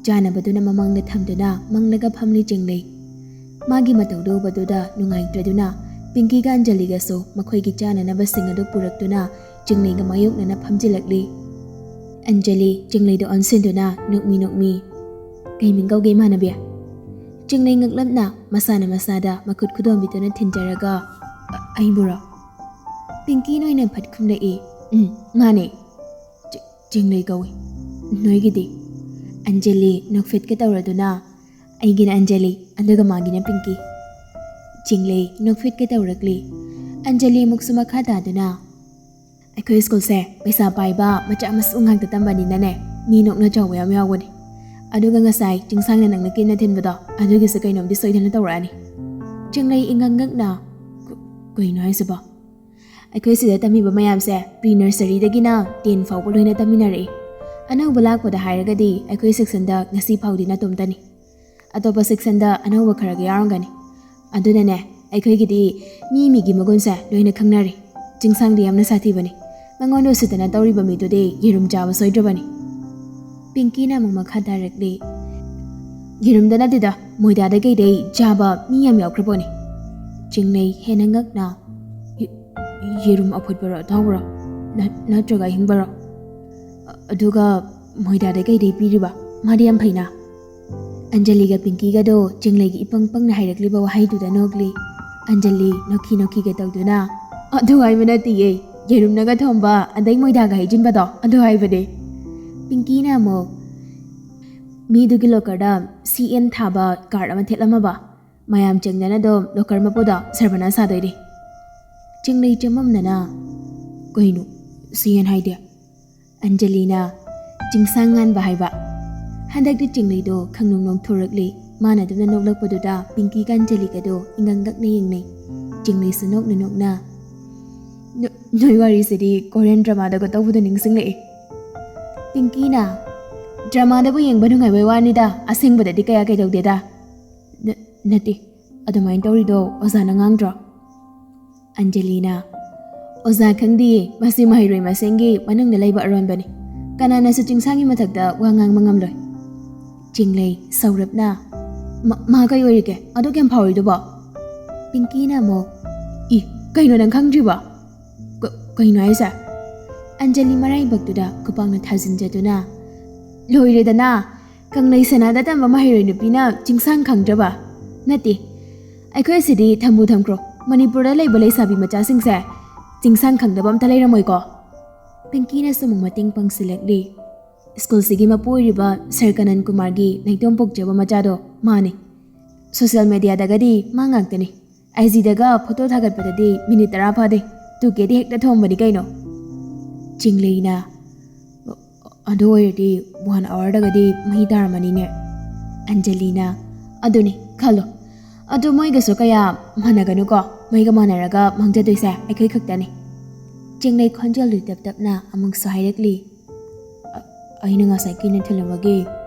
ꯆꯥꯅꯕꯗꯨꯅ ꯃꯃꯥꯡꯗ ꯊꯝꯗꯨꯅ ꯃꯪꯂꯒ ꯐꯝꯂꯤ ꯆꯤꯡꯂꯩ꯫ ꯃꯥꯒꯤ ꯃꯇꯧꯗꯨ ꯎꯕꯗꯨꯗ ꯅꯨꯡꯉꯥꯏꯇ꯭ꯔꯗꯨꯅ ꯄꯤꯡꯀꯤꯒ ꯑꯟꯖꯂꯤꯒꯁꯨ ꯃꯈꯣꯏꯒꯤ ꯆꯥꯅꯅꯕꯁꯤꯡ ꯑꯗꯨ ꯄꯨꯔꯛꯇꯨꯅ ꯆꯤꯡꯂꯩꯒ ꯃꯥꯌꯣꯛꯅꯅ ꯐꯝꯖꯤꯜꯂꯛꯂꯤ꯫ ꯑꯟꯖꯂꯤ ꯆꯤꯡꯂꯩꯗ ꯑꯣꯟꯁꯤꯟꯗꯨꯅ ꯅꯣꯛꯃꯤ ꯅꯣꯛꯃꯤ, "ꯀꯩ ꯃꯤꯡ ꯀꯧꯒꯦ ꯏꯃꯥꯟꯅꯕꯤ?" ꯆꯤꯡꯂꯩ ꯉꯛꯂꯞꯅ ꯃꯁꯥꯅ ꯃꯁꯥꯗ ꯃꯈꯨꯠ ꯈꯨꯗꯣꯝꯕꯤꯗꯨꯅ ꯊꯤꯟꯖꯔꯒ, "ꯑ-, ꯑꯩꯕꯨꯔꯣ?" ꯄꯤꯡꯀꯤꯅ ꯑꯣꯏꯅ ꯐꯠ ꯈꯨꯝꯂꯛꯏ꯫ "ꯎꯝ, ꯃꯥꯅꯦ꯫ ꯆꯤ-, ꯆꯤꯡꯂꯩ ꯀꯧꯏ꯫ ꯅꯣꯏꯒꯤꯗꯤ?" ꯑꯟꯖꯂꯤ ꯅꯣꯛꯐꯦꯠꯀ ꯇꯧꯔꯗꯨꯅ, "ꯑꯩꯒꯤꯅ ꯑꯟꯖꯂꯤ, ꯑꯗꯨꯒ ꯃꯥꯒꯤꯅ ꯄꯤꯡꯀꯤ꯫" ꯆꯤꯡꯂꯩ ꯅꯣꯛꯐꯦꯠꯀ ꯇꯧꯔꯛꯂꯤ꯫ ꯑꯟꯖꯂꯤ ꯑꯃꯨꯛꯁꯨ ꯃꯈꯥ ꯇꯥꯗꯨꯅ, "ꯑꯩꯈꯣꯏ ꯁ꯭ꯀꯨꯜꯁꯦ ꯄꯩꯁꯥ ꯄꯥꯏꯕ ꯃꯆꯥ ꯃꯁꯨ ꯉꯥꯛꯇ ꯇꯝꯕꯅꯤꯅꯅꯦ, ꯃꯤ ꯅꯣꯛꯅ ꯆꯥꯎꯕ ꯌꯥꯝ ꯌꯥꯎꯕꯅꯦ꯫ ꯑꯗꯨꯒ ꯉꯁꯥꯏ ꯆꯤꯡꯁꯥꯡꯅ ꯅꯪꯅ ꯀꯤꯟꯅ ꯊꯤꯟꯕꯗꯣ, ꯑꯗꯨꯒꯤꯁꯨ ꯀꯩꯅꯣꯝꯗꯤ ꯁꯣꯏꯗꯅ ꯇꯧꯔꯛꯑꯅꯤ꯫" ꯆꯤꯡꯂꯩ ꯏꯉꯛ ꯉꯛꯅ, "ꯀ-, ꯀꯩꯅꯣ ꯍꯥꯏꯁꯤꯕꯣ?" "ꯑꯩꯈꯣꯏ ꯁꯤꯗ ꯇꯝꯃꯤꯕ ꯃꯌꯥꯝꯁꯦ pre nurseryꯗꯒꯤꯅ ten ꯐꯥꯎꯕ ꯂꯣꯏꯅ ꯇꯝꯃꯤꯟꯅꯔꯛꯏ꯫ ꯑꯅꯧꯕ ꯂꯥꯛꯄꯗ ꯍꯥꯏꯔꯒꯗꯤ ꯑꯩꯈꯣꯏ sectionꯗ ꯉꯁꯤ ꯐꯥꯎꯗꯤ ꯅꯇꯣꯝꯇꯅꯤ꯫ ꯑꯇꯣꯞꯄ sectionꯗ ꯑꯅꯧꯕ ꯈꯔꯒ ꯌꯥꯎꯔꯝꯒꯅꯤ꯫ ꯑꯗꯨꯅꯅꯦ, ꯑꯩꯈꯣꯏꯒꯤꯗꯤ ꯃꯤ ꯃꯤꯒꯤ ꯃꯒꯨꯟꯁꯦ ꯂꯣꯏꯅ ꯈꯪꯅꯔꯦ꯫ ꯆꯤꯡꯁꯥꯡꯗꯤ ꯌꯥꯝꯅ ꯁꯥꯊꯤꯕꯅꯤ꯫ ꯃꯉꯣꯟꯗ ꯎꯁꯤꯠꯇꯅ ꯇꯧꯔꯤꯕ ꯃꯤꯗꯨꯗꯤ ꯌꯦꯔꯨꯝ ꯆꯥꯕ ꯁꯣꯏꯗ꯭ꯔꯕꯅꯤ꯫" ꯄꯤꯡꯀꯤꯅ ꯑꯃꯨꯛ ꯃꯈꯥ ꯇꯥꯔꯛꯂꯤ꯫ "ꯌꯦꯔꯨꯝꯗ ꯅꯠꯇꯦꯗ, ꯃꯣꯏꯗꯥꯗ ꯀꯩꯗꯩ ꯆꯥꯕ ꯃꯤ ꯌꯥꯝ ꯌꯥꯎꯈ꯭ꯔꯄꯣꯠꯅꯤ꯫ ꯆꯤꯡꯂꯩ ꯍꯦꯟꯅ ꯉꯛꯅ, "ꯌꯦ-, ꯌꯦꯔꯨꯝ ꯑꯐꯨꯠꯄꯔꯣ, ꯑꯇꯥꯎꯕꯔꯣ? ꯅꯠ-, ꯅꯠꯇ꯭ꯔꯒ ꯑꯍꯤꯡꯕꯔꯣ? ꯑ-, ꯑꯗꯨꯒ ꯃꯣꯏꯗꯥꯗ ꯀꯩꯗꯩ ꯄꯤꯔꯤꯕ? ꯃꯥꯗꯤ ꯌꯥꯝ ꯐꯩꯅ?" ꯑꯟꯖꯂꯤꯒ ꯄꯤꯡꯀꯤꯒꯗꯣ ꯆꯤꯡꯂꯩꯒꯤ ꯏꯄꯪ ꯄꯪꯅ ꯍꯥꯏꯔꯛꯂꯤꯕ ꯋꯥꯍꯩꯗꯨꯗ ꯅꯣꯛꯂꯤ꯫ ꯑꯟꯖꯂꯤ ꯅꯣꯛꯈꯤ ꯅꯣꯛꯈꯤꯒ ꯇꯧꯗꯨꯅ, "ꯑꯗꯨ ꯍꯥꯏꯕ ꯅꯠꯇꯤꯌꯦ, ꯌꯦꯔꯨꯝꯅꯒ ꯊꯣꯡꯕ, ꯑꯗꯩ ꯃꯣꯏꯗꯥꯒ ꯍꯩꯖꯤꯟꯕꯗꯣ, ꯑꯗꯨ ꯍꯥꯏꯕꯅꯦ꯫" ꯄꯤꯡꯀꯤꯅ ꯑꯃꯨꯛ, "ꯃꯤꯗꯨꯒꯤ ꯂꯣꯀꯔꯗ ꯁꯤ ꯑꯦꯟ ꯊꯥꯕ ꯀꯥꯔꯠ ꯑꯃ ꯊꯦꯠꯂꯝꯃꯕ? ꯃꯌꯥꯝ ꯆꯪꯗꯅ ꯑꯗꯨꯝ ꯂꯣꯀꯔ ꯃꯄꯨꯗꯣ ꯁꯔꯕꯅꯥꯁ ꯁꯥꯗꯣꯏꯅꯦ꯫" ꯆꯤꯡꯂꯩ ꯆꯃꯝꯅꯅ, "ꯀꯩꯅꯣ ꯁꯤ ꯑꯦꯟ ꯍꯥꯏꯗꯤ?" ꯑꯟꯖꯂꯤꯅ, "ꯆꯤꯡꯁꯥꯡ ꯉꯥꯟꯕ ꯍꯥꯏꯕ꯫" ꯍꯟꯗꯛꯇꯤ ꯆꯤꯡꯂꯩꯗꯣ ꯈꯪꯅꯣꯡ ꯅꯣꯡꯊꯣꯔꯛꯂꯦ꯫ ꯃꯥꯅ ꯑꯗꯨꯝꯅ ꯅꯣꯛꯂꯛꯄꯗꯨꯗ ꯄꯤꯡꯀꯤꯒ ꯑꯟꯖꯂꯤꯒꯗꯣ ꯏꯉꯛ ꯉꯛꯅ ꯌꯦꯡꯅꯩ꯫ ꯆꯤꯡꯂꯩꯁꯨ ꯅꯣꯛꯅ ꯅꯣꯛꯅ, "ꯅꯣ-, ꯅꯣꯏ ꯋꯥꯔꯤꯁꯤꯗꯤ ꯀꯣꯔꯤꯌꯟ ꯗ꯭ꯔꯃꯥꯗꯒ ꯇꯧꯕꯗꯣ ꯅꯤꯡꯁꯤꯡꯂꯛꯑꯦ꯫" ꯄꯤꯡꯀꯤꯅ, "ꯗ꯭ꯔꯃꯥꯗꯕꯨ ꯌꯦꯡꯕ ꯅꯨꯡꯉꯥꯏꯕꯩ ꯋꯥꯅꯤꯗ, ꯑꯁꯦꯡꯕꯗꯗꯤ ꯀꯌꯥ ꯀꯩꯗꯧꯗꯦꯗ꯫" "ꯅ-, ꯅꯠꯇꯦ, ꯑꯗꯨꯃꯥꯏꯅ ꯇꯧꯔꯤꯗꯣ ꯑꯣꯖꯥꯅ ꯉꯥꯡꯗ꯭ꯔꯣ?" ꯑꯟꯖꯂꯤꯅ, "ꯑꯣꯖꯥ ꯈꯪꯗꯤꯌꯦ, ꯃꯁꯤ ꯃꯍꯩꯔꯣꯏ ꯃꯁꯦꯟꯒꯤ ꯃꯅꯨꯡꯗ ꯂꯩꯕ ꯑꯔꯣꯟꯕꯅꯤ꯫ ꯀꯅꯥꯅꯁꯨ ꯆꯤꯡꯁꯥꯡꯒꯤ ꯃꯊꯛꯇ ꯋꯥ ꯉꯥꯡꯕ ꯉꯝꯂꯣꯏ꯫" ꯆꯤꯡꯂꯩ ꯁꯧꯔꯞꯅ, "ꯃ-, ꯃꯥ ꯀꯩ ꯑꯣꯏꯔꯤꯒꯦ? ꯑꯗꯨꯛ ꯌꯥꯝ ꯐꯥꯎꯔꯤꯗꯨꯕꯣ?" ꯄꯤꯡꯀꯤꯅ ꯑꯃꯨꯛ, "ꯏ, ꯀꯩꯅꯣ ꯅꯪ ꯈꯪꯗ꯭ꯔꯤꯕꯣ?" "ꯀ-, ꯀꯩꯅꯣ ꯍꯥꯏꯁꯦ?" ꯑꯟꯖꯂꯤ ꯃꯔꯥꯏꯕꯛꯇꯨꯗ ꯈꯨꯄꯥꯛꯅ ꯊꯥꯖꯤꯟꯖꯗꯨꯅ, "ꯂꯣꯏꯔꯦꯗꯅ! ꯀꯪꯂꯩ ꯁꯅꯥꯗ ꯇꯝꯕ ꯃꯍꯩꯔꯣꯏ ꯅꯨꯄꯤꯅ ꯆꯤꯡꯁꯥꯡ ꯈꯪꯗ꯭ꯔꯕ? ꯅꯠꯇꯦ, ꯑꯩꯈꯣꯏ ꯑꯁꯤꯗꯤ ꯊꯝꯕꯨ ꯊꯝꯈ꯭ꯔꯣ, ꯃꯅꯤꯄꯨꯔꯗ ꯂꯩꯕ ꯂꯩꯁꯥꯕꯤ ꯃꯆꯥꯁꯤꯡꯁꯦ ꯆꯤꯡꯁꯥꯡ ꯈꯪꯗꯕ ꯑꯝꯇ ꯂꯩꯔꯝꯃꯣꯏꯀꯣ?" ꯄꯤꯡꯀꯤꯅꯁꯨ ꯑꯃꯨꯛ ꯃꯇꯦꯡ ꯄꯥꯡꯁꯤꯜꯂꯛꯂꯤ꯫ ꯁ꯭ꯀꯨꯜꯁꯤꯒꯤ ꯃꯄꯨ ꯑꯣꯏꯔꯤꯕ ꯁꯔ ꯀꯅꯟ ꯀꯨꯃꯥꯔꯒꯤ ꯅꯥꯏꯇꯣꯝ ꯄꯣꯛꯆꯕ ꯃꯆꯥꯗꯣ ꯃꯥꯅꯤ꯫ ꯁꯣꯁꯤꯌꯦꯜ ꯃꯦꯗꯤꯌꯥꯗꯒꯗꯤ ꯃꯥ ꯉꯥꯛꯇꯅꯤ꯫ ꯑꯥꯏ ꯖꯤꯗꯒ ꯐꯣꯇꯣ ꯊꯥꯒꯠꯄꯗꯗꯤ ꯃꯤꯅꯤꯠ ꯇꯔꯥ ꯐꯥꯗꯦ, ꯇꯨ ꯀꯦꯗꯤ ꯍꯦꯛꯇ ꯊꯣꯝꯕꯅꯤ ꯀꯩꯅꯣ꯫ ꯆꯤꯡꯂꯩꯅ, "ꯑꯗꯨ ꯑꯣꯏꯔꯗꯤ ꯋꯥꯟ ꯑꯋꯥꯔꯗꯒꯗꯤ ꯃꯩ ꯇꯥꯔꯝꯃꯅꯤꯅꯦ꯫" ꯑꯟꯖꯂꯤꯅ, "ꯑꯗꯨꯅꯤ, ꯈꯜꯂꯣ꯫ ꯑꯗꯨ ꯃꯣꯏꯒꯁꯨ ꯀꯌꯥ ꯃꯥꯟꯅꯒꯅꯨꯀꯣ, ꯃꯩꯒ ꯃꯥꯟꯅꯔꯒ ꯃꯥꯡꯖꯗꯣꯏꯁꯦ ꯑꯩꯈꯣꯏ ꯈꯛꯇꯅꯤ꯫" ꯆꯤꯡꯂꯩ ꯈꯣꯟꯖꯦꯜꯗꯨ ꯇꯞ ꯇꯞꯅ ꯑꯃꯨꯛꯁꯨ ꯍꯥꯏꯔꯛꯂꯤ, "ꯑ-, ꯑꯩꯅ ꯉꯁꯥꯏ ꯀꯦꯅ ꯊꯤꯜꯂꯝꯕꯒꯤ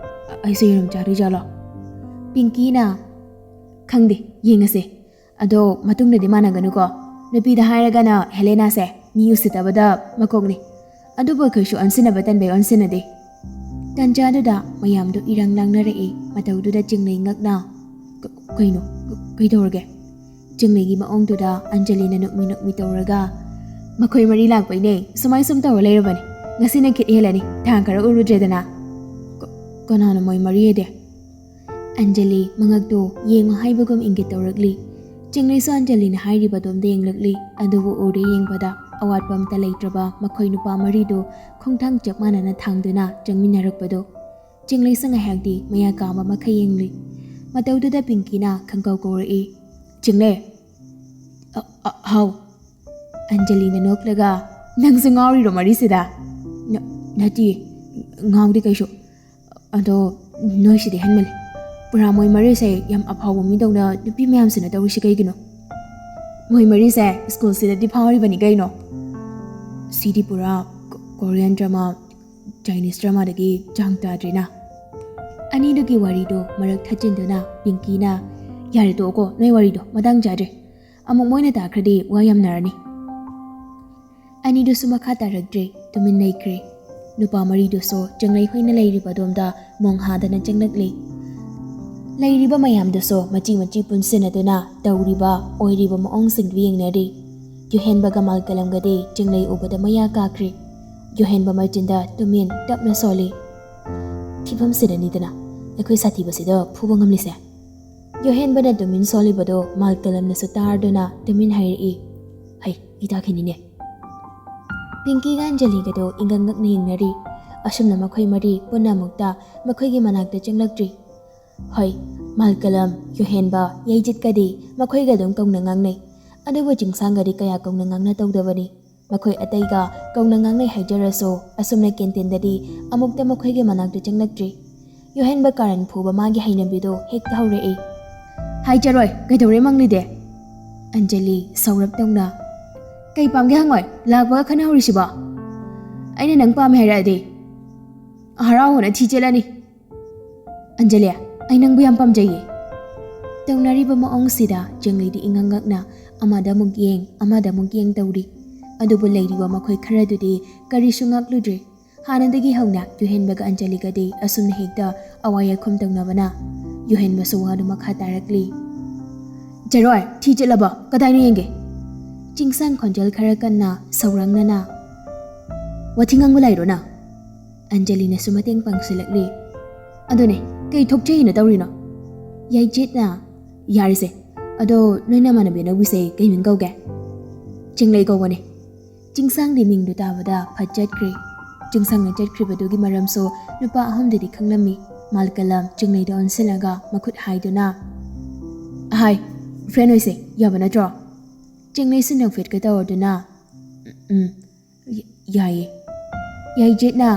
ꯑ-, ꯑꯩꯁꯨ ꯌꯦꯔꯨꯝ ꯆꯥꯗꯣꯏ ꯖꯥꯠꯂꯣ?" ꯄꯤꯡꯀꯤꯅ, "ꯈꯪꯗꯦ, ꯌꯦꯡꯉꯁꯦ꯫ ꯑꯗꯣ ꯃꯇꯨꯡꯗꯗꯤ ꯃꯥꯟꯅꯒꯅꯨꯀꯣ꯫ ꯅꯨꯄꯤꯗ ꯍꯥꯏꯔꯒꯅ ꯍꯦꯂꯦꯅꯥꯁꯦ ꯃꯤ ꯎꯁꯤꯠꯇꯕꯗ ꯃꯀꯣꯛꯅꯤ꯫ ꯑꯗꯨꯕꯨ ꯑꯩꯈꯣꯏꯁꯨ ꯑꯣꯟꯁꯤꯟꯅꯕ ꯇꯟꯕꯩ ꯑꯣꯟꯁꯤꯟꯅꯗꯦ꯫" ꯇꯟꯖꯥꯗꯨꯗ ꯃꯌꯥꯝꯗꯨ ꯏꯔꯪ ꯂꯪꯅꯔꯛꯏ꯫ ꯃꯇꯧꯗꯨꯗ ꯆꯤꯡꯂꯩ ꯉꯛꯅ, "ꯀ-, ꯀꯩꯅꯣ? ꯀ-, ꯀꯩꯗꯧꯔꯒꯦ?" ꯆꯤꯡꯂꯩꯒꯤ ꯃꯑꯣꯡꯗꯨꯗ ꯑꯟꯖꯂꯤꯅ ꯅꯣꯛꯃꯤ ꯅꯣꯛꯃꯤ ꯇꯧꯔꯒ, "ꯃꯈꯣꯏ ꯃꯔꯤ ꯂꯥꯛꯄꯩꯅꯦ ꯁꯨꯃꯥꯏ ꯁꯨꯝ ꯇꯧꯔ ꯂꯩꯔꯕꯅꯤ꯫ ꯉꯁꯤꯅ ꯈꯤꯠ ꯍꯦꯜꯂꯅꯤ, ꯊꯥ ꯈꯔ ꯎꯔꯨꯗ꯭ꯔꯦꯗꯅ꯫" "ꯀ-, ꯀꯅꯥꯅꯣ ꯃꯣꯏ ꯃꯔꯤ ꯍꯥꯏꯗꯤ?" ꯑꯟꯖꯂꯤ ꯃꯉꯛꯇꯨ ꯌꯦꯡꯉꯨ ꯍꯥꯏꯕꯒꯨꯝ ꯏꯪꯒꯤꯠ ꯇꯧꯔꯛꯂꯤ꯫ ꯆꯤꯡꯂꯩꯁꯨ ꯑꯟꯖꯂꯤꯅ ꯍꯥꯏꯔꯤꯕ ꯑꯗꯣꯝꯗ ꯌꯦꯡꯂꯛꯂꯤ꯫ ꯑꯗꯨꯕꯨ ꯎꯔꯦ ꯌꯦꯡꯕꯗ ꯑꯋꯥꯠꯄ ꯑꯝꯇ ꯂꯩꯇ꯭ꯔꯕ ꯃꯈꯣꯏ ꯅꯨꯄꯥ ꯃꯔꯤꯗꯨ ꯈꯣꯡꯊꯥꯡ ꯆꯞ ꯃꯥꯟꯅꯅ ꯊꯥꯡꯗꯨꯅ ꯆꯪꯃꯤꯟꯅꯔꯛꯄꯗꯨ꯫ ꯆꯤꯡꯂꯩꯁꯨ ꯉꯥꯏꯍꯥꯛꯇꯤ ꯃꯌꯥ ꯀꯥꯕ ꯃꯈꯩ ꯌꯦꯡꯂꯤ꯫ ꯃꯇꯧꯗꯨꯗ ꯄꯤꯡꯀꯤꯅ ꯈꯪꯀꯧ ꯀꯧꯔꯛꯏ, "ꯆꯤꯡꯂꯩ!" "ꯑ, ꯑ, ꯍꯥꯎ꯫" ꯑꯟꯖꯂꯤꯅ ꯅꯣꯛꯂꯒ, "ꯅꯪꯁꯨ ꯉꯥꯎꯔꯤꯔꯣ ꯃꯔꯤꯁꯤꯗ?" "ꯅ-, ꯅꯠꯇꯤꯌꯦ, ꯉꯥꯎꯗꯦ ꯀꯩꯁꯨ꯫ ꯑꯗꯣ ꯅꯣꯏꯁꯤꯗꯤ ꯍꯦꯟꯃꯜꯂꯤ꯫ ꯄꯨꯔꯥ ꯃꯣꯏ ꯃꯔꯤꯁꯦ ꯌꯥꯝ ꯑꯐꯥꯎꯕ ꯃꯤꯗꯧꯅ ꯅꯨꯄꯤ ꯃꯌꯥꯝꯁꯤꯅ ꯇꯧꯔꯤꯁꯤ ꯀꯩꯒꯤꯅꯣ? ꯃꯣꯏ ꯃꯔꯤꯁꯦ ꯁ꯭ꯀꯨꯜꯁꯤꯗꯗꯤ ꯐꯥꯎꯔꯤꯕꯅꯤ ꯀꯩꯅꯣ꯫ ꯁꯤꯗꯤ ꯄꯨꯔꯥ ꯀꯣ-, ꯀꯣꯔꯤꯌꯟ ꯗ꯭ꯔꯃꯥ, ꯆꯥꯏꯅꯤꯁ ꯗ꯭ꯔꯃꯥꯗꯒꯤ ꯆꯥꯡ ꯇꯥꯗ꯭ꯔꯦꯅ꯫" ꯑꯅꯤꯗꯨꯒꯤ ꯋꯥꯔꯤꯗꯣ ꯃꯔꯛ ꯊꯠꯆꯤꯟꯗꯨꯅ ꯄꯤꯡꯀꯤꯅ, "ꯌꯥꯔꯦ, ꯇꯣꯛꯑꯣꯀꯣ, ꯅꯣꯏ ꯋꯥꯔꯤꯗꯣ ꯃꯇꯥꯡ ꯆꯥꯗ꯭ꯔꯦ꯫ ꯑꯃꯨꯛ ꯃꯣꯏꯅ ꯇꯥꯈ꯭ꯔꯗꯤ ꯋꯥ ꯌꯥꯝꯅꯔꯅꯤ꯫" ꯑꯅꯤꯗꯨꯁꯨ ꯃꯈꯥ ꯇꯥꯔꯛꯇ꯭ꯔꯦ, ꯇꯨꯃꯤꯟ ꯂꯩꯈ꯭ꯔꯦ꯫ ꯅꯨꯄꯥ ꯃꯔꯤꯗꯨꯁꯨ ꯆꯤꯡꯂꯩ ꯍꯣꯏꯅ ꯂꯩꯔꯤꯕ ꯑꯗꯣꯝꯗ ꯃꯣꯡ ꯍꯥꯗꯅ ꯆꯪꯂꯛꯂꯦ꯫ ꯂꯩꯔꯤꯕ ꯃꯌꯥꯝꯗꯨꯁꯨ ꯃꯆꯤ ꯃꯆꯤ ꯄꯨꯟꯁꯤꯟꯅꯗꯨꯅ ꯇꯧꯔꯤꯕ ꯑꯣꯏꯔꯤꯕ ꯃꯑꯣꯡꯁꯤꯡꯗꯨ ꯌꯦꯡꯅꯔꯤ꯫ ꯌꯨꯍꯦꯟꯕꯒ ꯃꯥꯜꯀꯂꯝꯒꯗꯤ ꯆꯤꯡꯂꯩ ꯎꯕꯗ ꯃꯌꯥ ꯀꯥꯈ꯭ꯔꯦ꯫ ꯌꯨꯍꯦꯟꯕ ꯃꯆꯤꯟꯗ ꯇꯨꯃꯤꯟ ꯇꯞꯅ ꯁꯣꯜꯂꯤ꯫ "ꯐꯤꯕꯝꯁꯤꯗꯅꯤꯗꯅ ꯑꯩꯈꯣꯏ ꯁꯥꯊꯤꯕꯁꯤꯗ ꯐꯨꯕ ꯉꯝꯂꯤꯁꯦ꯫" ꯌꯨꯍꯦꯟꯕꯅ ꯇꯨꯃꯤꯟ ꯁꯣꯜꯂꯤꯕꯗꯨ ꯃꯥꯜꯀꯂꯝꯅꯁꯨ ꯇꯥꯔꯗꯨꯅ ꯇꯨꯃꯤꯟ ꯍꯥꯏꯔꯛꯏ, "ꯍꯩ, ꯏ ꯇꯥꯈꯤꯅꯤꯅꯦ꯫" ꯄꯤꯡꯀꯤꯒ ꯑꯟꯖꯂꯤꯒꯗꯣ ꯏꯪꯒꯪ ꯉꯛꯅ ꯌꯦꯡꯅꯔꯤ꯫ ꯑꯁꯨꯝꯅ ꯃꯈꯣꯏ ꯃꯔꯤ ꯄꯨꯟꯅ ꯑꯃꯨꯛꯇ ꯃꯈꯣꯏꯒꯤ ꯃꯅꯥꯛꯇ ꯆꯪꯂꯛꯇ꯭ꯔꯤ꯫ ꯍꯣꯏ, ꯃꯥꯜꯀꯂꯝ, ꯌꯨꯍꯦꯟꯕ, ꯌꯩꯖꯤꯠꯀꯗꯤ ꯃꯈꯣꯏꯒ ꯑꯗꯨꯝ ꯀꯧꯅ ꯉꯥꯡꯅꯩ꯫ ꯑꯗꯨꯕꯨ ꯆꯤꯡꯁꯥꯡꯒꯗꯤ ꯀꯌꯥ ꯀꯧꯅ ꯉꯥꯡꯅ ꯇꯧꯗꯕꯅꯤ꯫ ꯃꯈꯣꯏ ꯑꯇꯩꯒ ꯀꯧꯅ ꯉꯥꯡꯅꯩ ꯍꯥꯏꯖꯔꯁꯨ, ꯑꯁꯨꯝꯅ ꯀꯦꯟꯇꯤꯟꯗꯗꯤ ꯑꯃꯨꯛꯇ ꯃꯈꯣꯏꯒꯤ ꯃꯅꯥꯛꯇ ꯆꯪꯂꯛꯇ꯭ꯔꯤ꯫ ꯌꯨꯍꯦꯟꯕ ꯀꯥꯔꯟ ꯐꯨꯕ ꯃꯥꯒꯤ ꯍꯩꯅꯕꯤꯗꯣ ꯍꯦꯛꯇ ꯍꯧꯔꯛꯏ꯫ "ꯍꯥꯏꯖꯔꯣꯏ, ꯀꯩꯗꯧꯔꯦ ꯃꯪꯂꯤꯗꯦ?" ꯑꯟꯖꯂꯤ ꯁꯧꯔꯞ ꯇꯧꯅ, "ꯀꯩ ꯄꯥꯝꯒꯦ ꯍꯪꯉꯣꯏ? ꯂꯥꯛꯄꯒ ꯈꯟꯅꯍꯧꯔꯤꯁꯤꯕꯣ? ꯑꯩꯅ ꯅꯪ ꯄꯥꯝꯃꯦ ꯍꯥꯏꯔꯛꯑꯗꯤ ꯍꯔꯥꯎ ꯍꯣꯅ ꯊꯤ ꯆꯦꯜꯂꯅꯤ꯫" "ꯑꯟꯖꯂꯤ, ꯑꯩ ꯅꯪꯕꯨ ꯌꯥꯝ ꯄꯥꯝꯖꯩꯌꯦ꯫" ꯇꯧꯅꯔꯤꯕ ꯃꯑꯣꯡꯁꯤꯗ ꯆꯤꯡꯂꯩꯗꯤ ꯏꯉꯛ ꯉꯛꯅ ꯑꯃꯗ ꯑꯃꯨꯛ ꯌꯦꯡ, ꯑꯃꯗ ꯑꯃꯨꯛ ꯌꯦꯡ ꯇꯧꯔꯤ꯫ ꯑꯗꯨꯕꯨ ꯂꯩꯔꯤꯕ ꯃꯈꯣꯏ ꯈꯔꯗꯨꯗꯤ ꯀꯔꯤꯁꯨ ꯉꯥꯛꯂꯨꯗ꯭ꯔꯦ꯫ ꯍꯥꯟꯅꯗꯒꯤ ꯍꯧꯅ ꯌꯨꯍꯦꯟꯕꯒ ꯑꯟꯖꯂꯤꯒꯗꯤ ꯑꯁꯨꯝꯅ ꯍꯦꯛꯇ ꯑꯋꯥ ꯌꯥꯈꯨꯝ ꯇꯧꯅꯕꯅ ꯌꯨꯍꯦꯟꯕꯁꯨ ꯋꯥꯗꯨ ꯃꯈꯥ ꯇꯥꯔꯛꯂꯤ꯫ "ꯆꯦꯔꯣꯏ, ꯊꯤ ꯆꯤꯠꯂꯕꯣ? ꯀꯗꯥꯏꯅꯣ ꯌꯦꯡꯒꯦ?" ꯆꯤꯡꯁꯥꯡ ꯈꯣꯟꯖꯦꯜ ꯈꯔ ꯀꯟꯅ ꯁꯧꯔꯥꯡꯅꯅ, "ꯋꯥꯊꯤ ꯉꯥꯡꯕ ꯂꯥꯛꯏꯔꯣ ꯅꯪ?" ꯑꯟꯖꯂꯤꯅꯁꯨ ꯃꯇꯦꯡ ꯄꯥꯡꯁꯤꯜꯂꯛꯂꯤ꯫ "ꯑꯗꯨꯅꯦ, ꯀꯩ ꯊꯣꯛꯆꯩꯅ ꯇꯧꯔꯤꯅꯣ?" ꯌꯥꯏꯖꯦꯠꯅ, "ꯌꯥꯔꯦꯁꯦ, ꯑꯗꯣ ꯅꯣꯏ ꯅꯃꯥꯟꯅꯕꯤ ꯑꯅꯧꯕꯤꯁꯦ ꯀꯩ ꯃꯤꯡ ꯀꯧꯒꯦ?" "ꯆꯤꯡꯂꯩ ꯀꯧꯕꯅꯦ꯫" ꯆꯤꯡꯁꯥꯡꯗꯤ ꯃꯤꯡꯗꯨ ꯇꯥꯕꯗ ꯐꯠ ꯆꯠꯈ꯭ꯔꯦ꯫ ꯆꯤꯡꯁꯥꯡꯅ ꯆꯠꯈ꯭ꯔꯤꯕꯗꯨꯒꯤ ꯃꯔꯝꯁꯨ ꯅꯨꯄꯥ ꯑꯍꯨꯝꯗꯨꯗꯤ ꯈꯪꯂꯝꯃꯤ꯫ ꯃꯥꯜꯀꯂꯝ ꯆꯤꯡꯂꯩꯗ ꯑꯣꯟꯁꯤꯜꯂꯒ ꯃꯈꯨꯠ ꯍꯥꯏꯗꯨꯅ, "ꯑꯍꯥꯏ, friend ꯑꯣꯏꯁꯦ, ꯌꯥꯕ ꯅꯠꯇ꯭ꯔꯣ?" ꯆꯤꯡꯂꯩꯁꯨ ꯅꯣꯛꯐꯦꯠꯀ ꯇꯧꯔꯗꯨꯅ, "ꯎꯝ, ꯎꯝ, ꯌꯥꯏꯌꯦ꯫" ꯌꯥꯏꯖꯦꯠꯅ,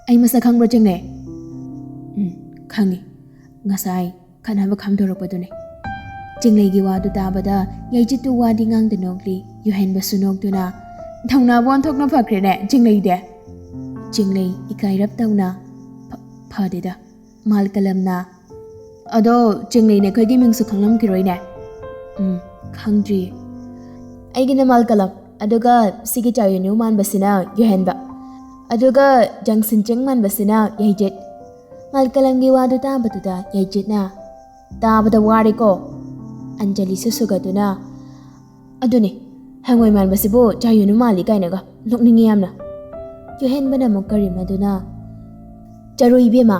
"ꯑꯩ ꯃꯁꯛ ꯈꯪꯕ꯭ꯔꯣ, ꯆꯤꯡꯂꯩ?" "ꯎꯝ, ꯈꯪꯉꯤ꯫ ꯉꯁꯥꯏ ꯈꯠꯅꯕ ꯈꯥꯝꯗꯣꯔꯛꯄꯗꯨꯅꯤ꯫" ꯆꯤꯡꯂꯩꯒꯤ ꯋꯥꯗꯨ ꯇꯥꯕꯗ ꯌꯥꯏꯖꯦꯠꯇꯨ ꯋꯥꯗꯤ ꯉꯥꯡꯗ ꯅꯣꯛꯂꯤ꯫ ꯌꯨꯍꯦꯟꯕꯁꯨ ꯅꯣꯛꯇꯨꯅ, "ꯊꯧꯅꯥꯕꯨ ꯑꯣꯟꯊꯣꯛꯅ ꯐꯈ꯭ꯔꯦꯅꯦ, ꯆꯤꯡꯂꯩꯗꯤ꯫" ꯆꯤꯡꯂꯩ ꯏꯀꯥꯏꯔꯞ ꯇꯧꯅ, "ꯐ-, ꯐꯗꯦꯗ꯫" ꯃꯥꯜꯀꯂꯝꯅ, "ꯑꯗꯣ ꯆꯤꯡꯂꯩꯅ ꯑꯩꯈꯣꯏꯒꯤ ꯃꯤꯡꯁꯨ ꯈꯪꯂꯝꯈꯤꯔꯣꯏꯅꯦ꯫" "ꯎꯝ, ꯈꯪꯗ꯭ꯔꯤꯌꯦ꯫" "ꯑꯩꯒꯤꯅ ꯃꯥꯜꯀꯂꯝ, ꯑꯗꯨꯒ ꯁꯤꯒꯤ ꯆꯥꯌꯨꯅꯨ ꯃꯥꯟꯕꯁꯤꯅ ꯌꯨꯍꯦꯟꯕ, ꯑꯗꯨꯒ ꯖꯪꯁꯤꯟ ꯆꯤꯡ ꯃꯥꯟꯕꯁꯤꯅ ꯌꯥꯏꯖꯦꯠ꯫" ꯃꯥꯜꯀꯂꯝꯒꯤ ꯋꯥꯗꯨ ꯇꯥꯕꯗꯨꯗ ꯌꯥꯏꯖꯦꯠꯅ, "ꯇꯥꯕꯗ ꯋꯥꯔꯦꯀꯣ꯫" ꯑꯟꯖꯂꯤꯁꯨ ꯁꯨꯒꯗꯨꯅ, "ꯑꯗꯨꯅꯦ, ꯍꯪꯉꯣꯏ ꯃꯥꯟꯕꯁꯤꯕꯨ ꯆꯥꯌꯨꯅꯨ ꯃꯥꯜꯂꯤ ꯀꯥꯏꯅꯒ, ꯅꯣꯛꯅꯤꯡꯉꯤ ꯌꯥꯝꯅ꯫" ꯌꯨꯍꯦꯟꯕꯅ ꯑꯃꯨꯛ ꯀꯔꯤꯃꯗꯨꯅ, "ꯆꯔꯨ ꯏꯕꯦꯝꯃ,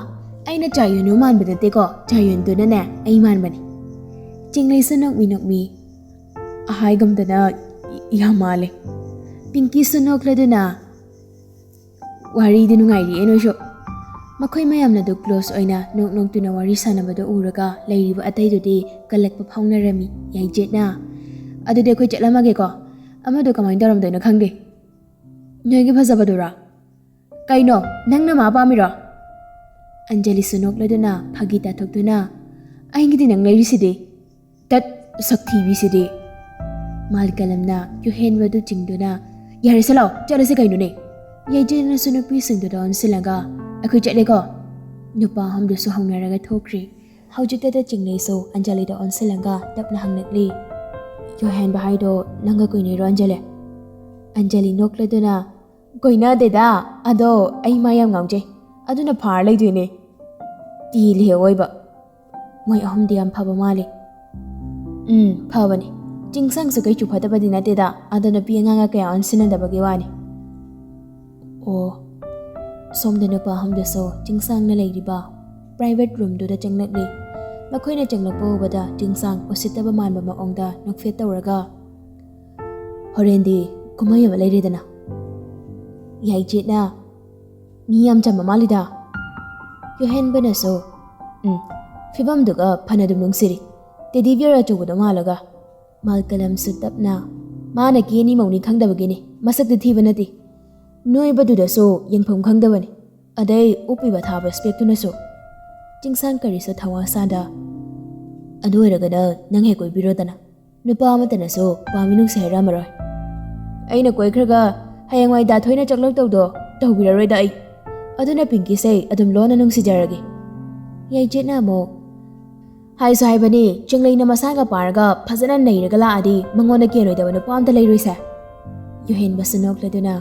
ꯑꯩꯅ ꯆꯥꯌꯨꯅꯨ ꯃꯥꯟꯕ ꯅꯠꯇꯦꯀꯣ, ꯆꯥꯌꯨꯟꯗꯨꯅꯅꯦ ꯑꯩ ꯃꯥꯟꯕꯅꯤ꯫" ꯆꯤꯡꯂꯩꯁꯨ ꯅꯣꯛꯃꯤ ꯅꯣꯛꯃꯤ, "ꯑꯍꯥꯏꯒꯨꯝꯗꯅ ꯌꯥꯝ ꯃꯥꯜꯂꯦ꯫" ꯄꯤꯡꯀꯤꯁꯨ ꯅꯣꯛꯂꯗꯨꯅ, "ꯋꯥꯔꯤꯗꯤ ꯅꯨꯡꯉꯥꯏꯔꯤꯌꯦ ꯅꯣꯏꯁꯨ꯫" ꯃꯈꯣꯏ ꯃꯌꯥꯝꯅ ꯑꯗꯨ close ꯑꯣꯏꯅ ꯅꯣꯛ ꯅꯣꯛꯇꯨꯅ ꯋꯥꯔꯤ ꯁꯥꯟꯅꯕꯗꯨ ꯎꯔꯒ ꯂꯩꯔꯤꯕ ꯑꯇꯩꯗꯨꯗꯤ ꯀꯜꯂꯛꯄ ꯐꯥꯎꯅꯔꯝꯃꯤ꯫ ꯌꯥꯏꯖꯦꯠꯅ, "ꯑꯗꯨꯗꯤ ꯑꯩꯈꯣꯏ ꯆꯠꯂꯝꯃꯒꯦꯀꯣ, ꯑꯃꯗꯣ ꯀꯃꯥꯏꯅ ꯇꯧꯔꯝꯗꯣꯏꯅꯣ ꯈꯪꯗꯦ꯫" "ꯅꯣꯏꯒꯤ ꯐꯖꯕꯗꯨꯔꯣ?" "ꯀꯩꯅꯣ, ꯅꯪꯅ ꯃꯥ ꯄꯥꯝꯃꯤꯔꯣ?" ꯑꯟꯖꯂꯤꯁꯨ ꯅꯣꯛꯂꯗꯨꯅ ꯐꯥꯒꯤ ꯇꯥꯊꯣꯛꯇꯨꯅ, "ꯑꯩꯒꯤꯗꯤ ꯅꯪ ꯂꯩꯔꯤꯁꯤꯗꯤ꯫" "ꯇꯠ, ꯁꯛꯊꯤꯕꯤꯁꯤꯗꯤ!" ꯃꯥꯜꯀꯂꯝꯅ ꯌꯨꯍꯦꯟꯕꯗꯨ ꯆꯤꯡꯗꯨꯅ, "ꯌꯥꯔꯦꯁꯦ ꯂꯥꯎ, ꯆꯠꯂꯁꯦ ꯀꯩꯅꯣꯅꯦ?" ꯌꯥꯏꯖꯦꯠꯅꯁꯨ ꯅꯨꯄꯤꯁꯤꯡꯗꯨꯗ ꯑꯣꯟꯁꯤꯜꯂꯒ, "ꯑꯩꯈꯣꯏ ꯆꯠꯂꯦꯀꯣ꯫" ꯅꯨꯄꯥ ꯑꯍꯨꯝꯗꯨꯁꯨ ꯍꯧꯅꯔꯒ ꯊꯣꯛꯈ꯭ꯔꯤ꯫ ꯍꯧꯖꯤꯛꯇꯗ ꯆꯤꯡꯂꯩꯁꯨ ꯑꯟꯖꯂꯤꯗ ꯑꯣꯟꯁꯤꯜꯂꯒ ꯇꯞꯅ ꯍꯪꯂꯛꯂꯤ, "ꯌꯨꯍꯦꯟꯕ ꯍꯥꯏꯗꯣ ꯅꯪꯒ ꯀꯣꯏꯅꯩꯔꯣ, ꯑꯟꯖꯂꯤ?" ꯑꯟꯖꯂꯤ ꯅꯣꯛꯂꯗꯨꯅ, "ꯀꯣꯏꯅꯗꯦꯗ, ꯑꯗꯣ ꯑꯩ ꯃꯥ ꯌꯥꯝ ꯉꯥꯎꯖꯩ, ꯑꯗꯨꯅ ꯐꯥꯔ ꯂꯩꯗꯣꯏꯅꯦ꯫" ꯇꯤ ꯂꯩꯍꯧ ꯑꯣꯏꯕ꯫ ꯃꯣꯏ ꯑꯍꯨꯝꯗꯤ ꯌꯥꯝ ꯐꯕ ꯃꯥꯜꯂꯤ꯫ ꯎꯝ, ꯐꯕꯅꯤ꯫ ꯆꯤꯡꯁꯥꯡꯁꯨ ꯀꯩꯁꯨ ꯐꯠꯇꯕꯗꯤ ꯅꯠꯇꯦꯗ, ꯑꯗꯣ ꯅꯨꯄꯤ ꯑꯉꯥꯡꯒ ꯀꯌꯥ ꯑꯣꯟꯁꯤꯟꯅꯗꯕꯒꯤ ꯋꯥꯅꯤ꯫ ꯑꯣ꯫ ꯁꯣꯝꯗ ꯅꯨꯄꯥ ꯑꯍꯨꯝꯗꯨꯁꯨ ꯆꯤꯡꯁꯥꯡꯅ ꯂꯩꯔꯤꯕ private roomꯗꯨꯗ ꯆꯪꯂꯛꯂꯤ꯫ ꯃꯈꯣꯏꯅ ꯆꯪꯂꯛꯄ ꯎꯕꯗ ꯆꯤꯡꯁꯥꯡ ꯎꯁꯤꯠꯇꯕ ꯃꯥꯟꯕ ꯃꯑꯣꯡꯗ ꯅꯣꯛꯐꯦꯠ ꯇꯧꯔꯒ, "ꯍꯣꯔꯦꯟꯗꯤ ꯀꯨꯝꯍꯩ ꯑꯃ ꯂꯩꯔꯦꯗꯅ?" ꯌꯥꯏꯆꯦꯠꯅ, "ꯃꯤ ꯌꯥꯝ ꯆꯝꯕ ꯃꯥꯜꯂꯤꯗ꯫" ꯌꯨꯍꯦꯟꯕꯅꯁꯨ, "ꯎꯝ, ꯐꯤꯕꯝꯗꯨꯒ ꯐꯅꯗꯨꯝ ꯅꯨꯡꯁꯤꯔꯤ꯫ Teddy bear ꯑꯆꯧꯕꯗꯣ ꯃꯥꯜꯂꯒ꯫" ꯃꯥꯜꯀꯂꯝꯁꯨ ꯇꯞꯅ, "ꯃꯥꯅ ꯀꯦꯅꯤ ꯃꯧꯅꯤ ꯈꯪꯗꯕꯒꯤꯅꯤ, ꯃꯁꯛꯇꯤ ꯊꯤꯕ ꯅꯠꯇꯦ꯫ ꯅꯣꯏꯕꯗꯨꯗꯁꯨ ꯌꯦꯡꯐꯝ ꯈꯪꯗꯕꯅꯤ꯫ ꯑꯗꯩ ꯎꯞꯄꯤꯕ ꯊꯥꯕ specꯇꯨꯅꯁꯨ꯫" ꯆꯤꯡꯁꯥꯡ ꯀꯔꯤꯁꯨ ꯊꯋꯥ ꯁꯥꯗ, "ꯑꯗꯨ ꯑꯣꯏꯔꯒꯅ ꯅꯪ ꯍꯦꯛ ꯀꯣꯏꯕꯤꯔꯣꯗꯅ꯫ ꯅꯨꯄꯥ ꯑꯃꯠꯇꯅꯁꯨ ꯄꯥꯝꯃꯤ ꯅꯨꯡꯁꯤ ꯍꯥꯏꯔꯛꯑꯝꯃꯔꯣꯏ꯫ ꯑꯩꯅ ꯀꯣꯏꯈ꯭ꯔꯒ ꯍꯌꯦꯡꯋꯥꯏ ꯗꯥ ꯊꯣꯏꯅ ꯆꯥꯛꯂꯛꯇꯧꯗꯣ ꯇꯧꯕꯤꯔꯔꯣꯏꯗ ꯑꯩ꯫ ꯑꯗꯨꯅ ꯄꯤꯡꯀꯤꯁꯦ ꯑꯗꯨꯝ ꯂꯣꯟꯅ ꯅꯨꯡꯁꯤꯖꯔꯒꯦ꯫" ꯌꯥꯏꯆꯦꯠꯅ ꯑꯃꯨꯛ, "ꯍꯥꯏꯁꯨ ꯍꯥꯏꯕꯅꯤ, ꯆꯤꯡꯂꯩꯅ ꯃꯁꯥꯒ ꯄꯥꯔꯒ ꯐꯖꯅ ꯅꯩꯔꯒ ꯂꯥꯛꯑꯗꯤ ꯃꯉꯣꯟꯗ ꯀꯦꯜꯂꯣꯏꯗꯕ ꯅꯨꯄꯥ ꯑꯝꯇ ꯂꯩꯔꯣꯏꯁꯦ꯫" ꯌꯨꯍꯦꯟꯕꯁꯨ ꯅꯣꯛꯂꯗꯨꯅ,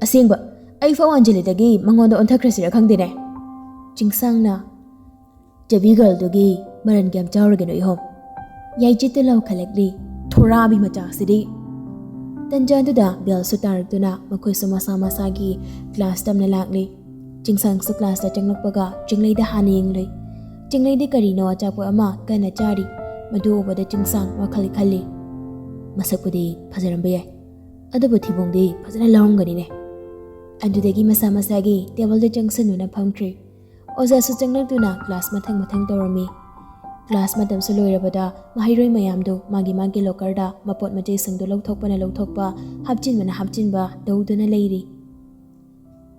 "ꯑꯁꯦꯡꯕ, ꯑꯩ ꯐꯥꯎ ꯑꯟꯖꯂꯤꯗꯒꯤ ꯃꯉꯣꯟꯗ ꯑꯣꯟꯊꯈ꯭ꯔꯁꯤꯔ ꯈꯪꯗꯦꯅꯦ꯫" ꯆꯤꯡꯁꯥꯡꯅ, "ꯆꯕꯤ girlꯗꯨꯒꯤ ꯃꯔꯟ ꯀꯌꯥꯝ ꯆꯥꯎꯔꯒꯦ ꯅꯣꯏ ꯑꯍꯨꯝ?" ꯌꯥꯏꯆꯦꯠꯇ ꯂꯥꯎꯈꯠꯂꯛꯂꯤ, "ꯊꯣꯔꯥꯕꯤ ꯃꯆꯥꯁꯤꯗꯤ!" ꯇꯟꯖꯥꯗꯨꯗ bellꯁꯨ ꯇꯥꯔꯛꯇꯨꯅ ꯃꯈꯣꯏꯁꯨ ꯃꯁꯥ ꯃꯁꯥꯒꯤ class ꯇꯝꯅ ꯂꯥꯛꯂꯤ꯫ ꯆꯤꯡꯁꯥꯡꯁꯨ classꯇ ꯆꯪꯂꯛꯄꯒ ꯆꯤꯡꯂꯩꯗ ꯍꯥꯟꯅ ꯌꯦꯡꯂꯨꯏ꯫ ꯆꯤꯡꯂꯩꯗꯤ ꯀꯔꯤꯅꯣ ꯑꯆꯥꯄꯣꯠ ꯑꯃ ꯀꯟꯅ ꯆꯥꯔꯤ꯫ ꯃꯗꯨ ꯎꯕꯗ ꯆꯤꯡꯁꯥꯡ ꯋꯥꯈꯜ ꯈꯜꯂꯤ, "ꯃꯁꯛꯄꯨꯗꯤ ꯐꯖꯔꯝꯕ ꯌꯥꯏ, ꯑꯗꯨꯕꯨ ꯊꯤꯕꯣꯡꯗꯤ ꯐꯖꯅ ꯂꯧꯔꯝꯒꯅꯤꯅꯦ꯫" ꯑꯗꯨꯗꯒꯤ ꯃꯁꯥ ꯃꯁꯥꯒꯤ tableꯗ ꯆꯪꯁꯤꯟꯗꯨꯅ ꯐꯝꯈ꯭ꯔꯤ꯫ ꯑꯣꯖꯥꯁꯨ ꯆꯪꯂꯛꯇꯨꯅ class ꯃꯊꯪ ꯃꯊꯪ ꯇꯧꯔꯝꯃꯤ꯫ Class ꯃꯇꯝꯁꯨ ꯂꯣꯏꯔꯕꯗ ꯃꯍꯩꯔꯣꯏ ꯃꯌꯥꯝꯗꯨ ꯃꯥꯒꯤ ꯃꯥꯒꯤ lockerꯗ ꯃꯄꯣꯠ ꯃꯆꯩꯁꯤꯡꯗꯨ ꯂꯧꯊꯣꯛꯄꯅ ꯂꯧꯊꯣꯛꯄ, ꯍꯥꯞꯆꯤꯟꯕꯅ ꯍꯥꯞꯆꯤꯟꯕ ꯇꯧꯗꯨꯅ ꯂꯩꯔꯤ꯫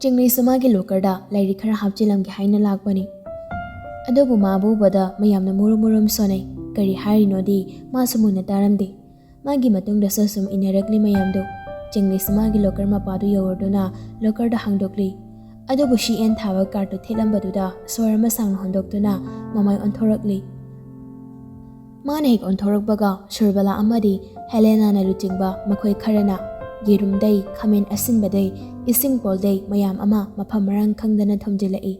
ꯆꯤꯡꯂꯩꯁꯨ ꯃꯥꯒꯤ lockerꯗ ꯂꯥꯏꯔꯤꯛ ꯈꯔ ꯍꯥꯞꯆꯤꯜꯂꯝꯒꯦ ꯍꯥꯏꯅ ꯂꯥꯛꯄꯅꯤ꯫ ꯑꯗꯨꯕꯨ ꯃꯥꯕꯨ ꯎꯕꯗ ꯃꯌꯥꯝꯅ ꯃꯨꯔꯨꯝ ꯃꯨꯔꯨꯝ ꯁꯣꯟꯅꯩ꯫ ꯀꯔꯤ ꯍꯥꯏꯔꯤꯅꯣꯗꯤ ꯃꯥꯁꯨ ꯃꯨꯟꯅ ꯇꯥꯔꯝꯗꯦ꯫ ꯃꯥꯒꯤ ꯃꯇꯨꯡꯗꯁꯨ ꯁꯨꯝ ꯏꯟꯅꯔꯛꯂꯤ ꯃꯌꯥꯝꯗꯨ꯫ ꯆꯤꯡꯂꯩꯁꯨ ꯃꯥꯒꯤ locker ꯃꯄꯥꯗꯨ ꯌꯧꯔꯗꯨꯅ lockerꯗ ꯍꯥꯡꯗꯣꯛꯂꯤ꯫ ꯑꯗꯨꯕꯨ ꯁꯤ ꯑꯦꯟ ꯊꯥꯕ cardꯇꯨ ꯊꯦꯠꯂꯝꯕꯗꯨꯗ ꯁꯣꯔ ꯑꯃ ꯁꯥꯡꯅ ꯍꯣꯟꯗꯣꯛꯇꯨꯅ ꯃꯃꯥꯏ ꯑꯣꯟꯊꯣꯔꯛꯂꯤ꯫ ꯃꯥꯅ ꯍꯦꯛ ꯑꯣꯟꯊꯣꯔꯛꯄꯒ ꯁꯨꯔꯕꯂꯥ ꯑꯃꯗꯤ ꯍꯦꯂꯦꯅꯥꯅ ꯂꯨꯆꯤꯡꯕ ꯃꯈꯣꯏ ꯈꯔꯅ ꯌꯦꯔꯨꯝꯗꯩ, ꯈꯥꯃꯦꯟ ꯑꯁꯤꯟꯕꯗꯩ, ꯏꯁꯤꯡ ꯄꯣꯜꯗꯩ ꯃꯌꯥꯝ ꯑꯃ ꯃꯐꯝ ꯃꯔꯥꯡ ꯈꯪꯗꯅ ꯊꯝꯖꯤꯜꯂꯛꯏ꯫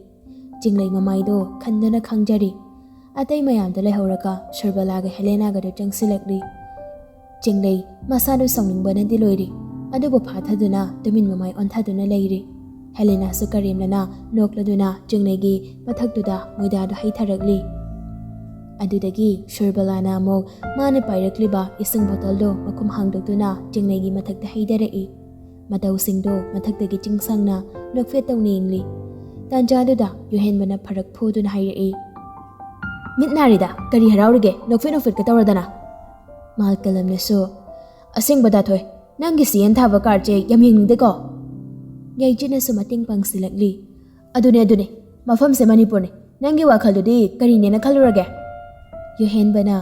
ꯆꯤꯡꯂꯩ ꯃꯃꯥꯏꯗꯣ ꯈꯟꯗꯅ ꯈꯥꯡꯖꯔꯤ꯫ ꯑꯇꯩ ꯃꯌꯥꯝꯗꯣ ꯂꯩꯍꯧꯔꯒ ꯁꯨꯔꯕꯂꯥꯒ ꯍꯦꯂꯦꯅꯥꯒꯗꯣ ꯆꯪꯁꯤꯜꯂꯛꯂꯤ꯫ ꯆꯤꯡꯂꯩ ꯃꯁꯥꯗꯨ ꯁꯥꯎꯅꯤꯡꯕꯅꯗꯤ ꯂꯣꯏꯔꯤ, ꯑꯗꯨꯕꯨ ꯐꯥꯊꯗꯨꯅ ꯇꯨꯃꯤꯟ ꯃꯃꯥꯏ ꯑꯣꯟꯊꯗꯨꯅ ꯂꯩꯔꯤ꯫ ꯍꯦꯂꯦꯅꯥꯁꯨ ꯀꯔꯦꯝꯅꯅ ꯅꯣꯛꯂꯗꯨꯅ ꯆꯤꯡꯂꯩꯒꯤ ꯃꯊꯛꯇꯨꯗ ꯃꯣꯏꯗꯥꯗꯨ ꯍꯩꯊꯔꯛꯂꯤ꯫ ꯑꯗꯨꯗꯒꯤ ꯁꯨꯔꯕꯂꯥꯅ ꯑꯃꯨꯛ ꯃꯥꯅ ꯄꯥꯏꯔꯛꯂꯤꯕ ꯏꯁꯤꯡ ꯕꯣꯇꯜꯗꯣ ꯃꯈꯨꯝ ꯍꯥꯡꯗꯣꯛꯇꯨꯅ ꯆꯤꯡꯂꯩꯒꯤ ꯃꯊꯛꯇ ꯍꯩꯊꯔꯛꯏ꯫ ꯃꯇꯧꯁꯤꯡꯗꯣ ꯃꯊꯛꯇꯒꯤ ꯆꯤꯡꯁꯥꯡꯅ ꯅꯣꯛꯐꯦꯠ ꯇꯧꯅ ꯌꯦꯡꯂꯤ꯫ ꯇꯥꯟꯖꯥꯗꯨꯗ ꯌꯨꯍꯦꯟꯕꯅ ꯐꯔꯛ ꯐꯨꯗꯨꯅ ꯍꯥꯏꯔꯛꯏ, "ꯃꯤꯠ ꯅꯥꯔꯤꯗ, ꯀꯔꯤ ꯍꯔꯥꯎꯔꯤꯒꯦ? ꯅꯣꯛꯐꯦꯠ ꯅꯣꯛꯐꯦꯠꯀ ꯇꯧꯔꯗꯅ?" ꯃꯥꯜꯀꯂꯝꯅꯁꯨ, "ꯑꯁꯦꯡꯕ ꯗꯥꯊꯣꯏ, ꯅꯪꯒꯤ ꯁꯤ ꯑꯦꯟ ꯊꯥꯕ ꯀꯥꯔꯠꯁꯦ ꯌꯥꯝ ꯌꯦꯡꯅꯤꯡꯗꯦꯀꯣ?" ꯌꯥꯏꯆꯦꯠꯅꯁꯨ ꯃꯇꯦꯡ ꯄꯥꯡꯁꯤꯜꯂꯛꯂꯤ꯫ "ꯑꯗꯨꯅꯦ, ꯑꯗꯨꯅꯦ, ꯃꯐꯝꯁꯦ ꯃꯅꯤꯄꯨꯔꯅꯦ꯫ ꯅꯪꯒꯤ ꯋꯥꯈꯜꯗꯨꯗꯤ ꯀꯔꯤꯅꯦꯅ ꯈꯜꯂꯨꯔꯒꯦ?" ꯌꯨꯍꯦꯟꯕꯅ,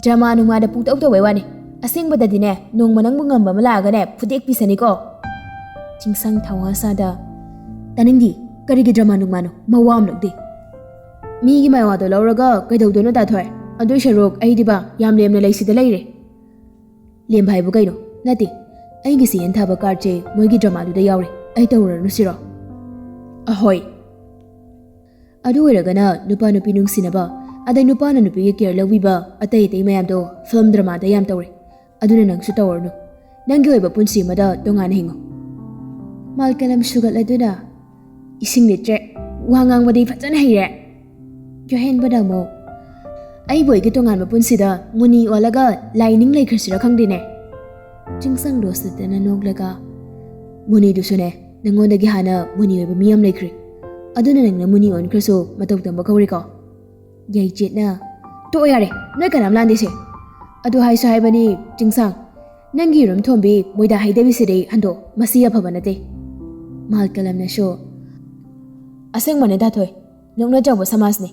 "ꯗ꯭ꯔꯃꯥ ꯅꯨꯡꯃꯥꯗ ꯄꯨꯡꯇꯧ ꯇꯧꯕꯩ ꯋꯥꯅꯤ꯫ ꯑꯁꯦꯡꯕꯗꯗꯤꯅꯦ, ꯅꯣꯡꯃ ꯅꯪꯕꯨ ꯉꯝꯕ ꯑꯃ ꯂꯥꯛꯑꯒꯅꯦ, ꯐꯨꯗꯦꯛ ꯄꯤꯁꯅꯤꯀꯣ꯫" ꯆꯤꯡꯁꯥꯡ ꯊꯧꯋꯥ ꯁꯥꯗ, "ꯇꯥꯅꯤꯡꯗꯤ, ꯀꯔꯤꯒꯤ ꯗ꯭ꯔꯃꯥ ꯅꯨꯡꯃꯥꯅꯣ? ꯃꯋꯥ ꯑꯃ ꯂꯧꯗꯦ꯫ ꯃꯤꯒꯤ ꯃꯋꯥꯗꯣ ꯂꯧꯔꯒ ꯀꯩꯗꯧꯗꯣꯏꯅꯣ ꯗꯥꯊꯣꯏ? ꯑꯗꯨꯏ ꯁꯔꯨꯛ ꯑꯩꯗꯤꯕ ꯌꯥꯝ ꯂꯦꯝꯅ ꯂꯩꯁꯤꯗ ꯂꯩꯔꯦ꯫" "ꯂꯦꯝꯕ ꯍꯥꯏꯕꯨ ꯀꯩꯅꯣ?" "ꯅꯠꯇꯦ, ꯑꯩꯒꯤ ꯁꯤ ꯑꯦꯟ ꯊꯥꯕ ꯀꯥꯔꯠꯁꯦ ꯃꯣꯏꯒꯤ ꯗ꯭ꯔꯃꯥꯗꯨꯗ ꯌꯥꯎꯔꯦ꯫ ꯑꯩ ꯇꯧꯔꯨꯔꯅꯨ ꯁꯤꯔꯣ?" "ꯑꯍꯣꯏ꯫ ꯑꯗꯨ ꯑꯣꯏꯔꯒꯅ ꯅꯨꯄꯥ ꯅꯨꯄꯤ ꯅꯨꯡꯁꯤꯅꯕ, ꯑꯗꯩ ꯅꯨꯄꯥꯅ ꯅꯨꯄꯤꯒꯤ ꯀꯦꯌꯔ ꯂꯧꯕꯤꯕ, ꯑꯇꯩ ꯑꯇꯩ ꯃꯌꯥꯝꯗꯣ ꯐꯤꯂꯝ ꯗ꯭ꯔꯃꯥꯗ ꯌꯥꯝ ꯇꯧꯔꯦ꯫ ꯑꯗꯨꯅ ꯅꯪꯁꯨ ꯇꯧꯔꯨꯔꯅꯨ꯫ ꯅꯪꯒꯤ ꯑꯣꯏꯕ ꯄꯨꯟꯁꯤ ꯑꯃꯗ ꯇꯣꯉꯥꯟꯅ ꯍꯤꯡꯉꯨ꯫" ꯃꯥꯜꯀꯂꯝ ꯁꯨꯒꯠꯂꯗꯨꯅ, "ꯏꯁꯤꯡ ꯂꯤꯇ꯭ꯔꯦ, ꯋꯥ ꯉꯥꯡꯕꯗꯤ ꯐꯖꯅ ꯍꯩꯔꯦ꯫" ꯌꯨꯍꯦꯟꯕꯅ ꯑꯃꯨꯛ, "ꯑꯩꯕꯨ ꯑꯩꯒꯤ ꯇꯣꯉꯥꯟꯕ ꯄꯨꯟꯁꯤꯗ ꯃꯨꯅꯤ ꯑꯣꯜꯂꯒ ꯂꯥꯏꯅꯤꯡ ꯂꯩꯈ꯭ꯔꯁꯤꯔ ꯈꯪꯗꯦꯅꯦ꯫" ꯆꯤꯡꯁꯥꯡꯗꯣ ꯁꯤꯠꯇꯅ ꯅꯣꯛꯂꯒ, "ꯃꯨꯅꯤꯗꯨꯁꯨꯅꯦ, ꯅꯪꯉꯣꯟꯗꯒꯤ ꯍꯥꯟꯅ ꯃꯨꯅꯤ ꯑꯣꯏꯕ ꯃꯤ ꯑꯃ ꯂꯩꯈ꯭ꯔꯦ꯫ ꯑꯗꯨꯅ ꯅꯪꯅ ꯃꯨꯅꯤ ꯑꯣꯟꯈ꯭ꯔꯁꯨ ꯃꯇꯧ ꯇꯝꯕ ꯀꯧꯔꯦꯀꯣ꯫" ꯌꯥꯏꯆꯦꯠꯅ, "ꯇꯣꯛꯑꯣ ꯌꯥꯔꯦ, ꯅꯣꯏ ꯀꯅꯥꯝ ꯂꯥꯟꯗꯦꯁꯦ꯫ ꯑꯗꯨ ꯍꯥꯏꯁꯨ ꯍꯥꯏꯕꯅꯤ, ꯆꯤꯡꯁꯥꯡ, ꯅꯪꯒꯤ ꯌꯦꯔꯨꯝ ꯊꯣꯝꯕꯤ ꯃꯣꯏꯗꯥ ꯍꯩꯗꯕꯤꯁꯤꯗꯤ ꯍꯟꯗꯣꯛ, ꯃꯁꯤ ꯑꯐꯕ ꯅꯠꯇꯦ꯫" ꯃꯥꯜꯀꯂꯝꯅꯁꯨ, "ꯑꯁꯦꯡꯕꯅꯦ ꯗꯥꯊꯣꯏ, ꯅꯣꯛꯅ ꯆꯥꯎꯕ ꯁꯃꯥꯖꯅꯤ꯫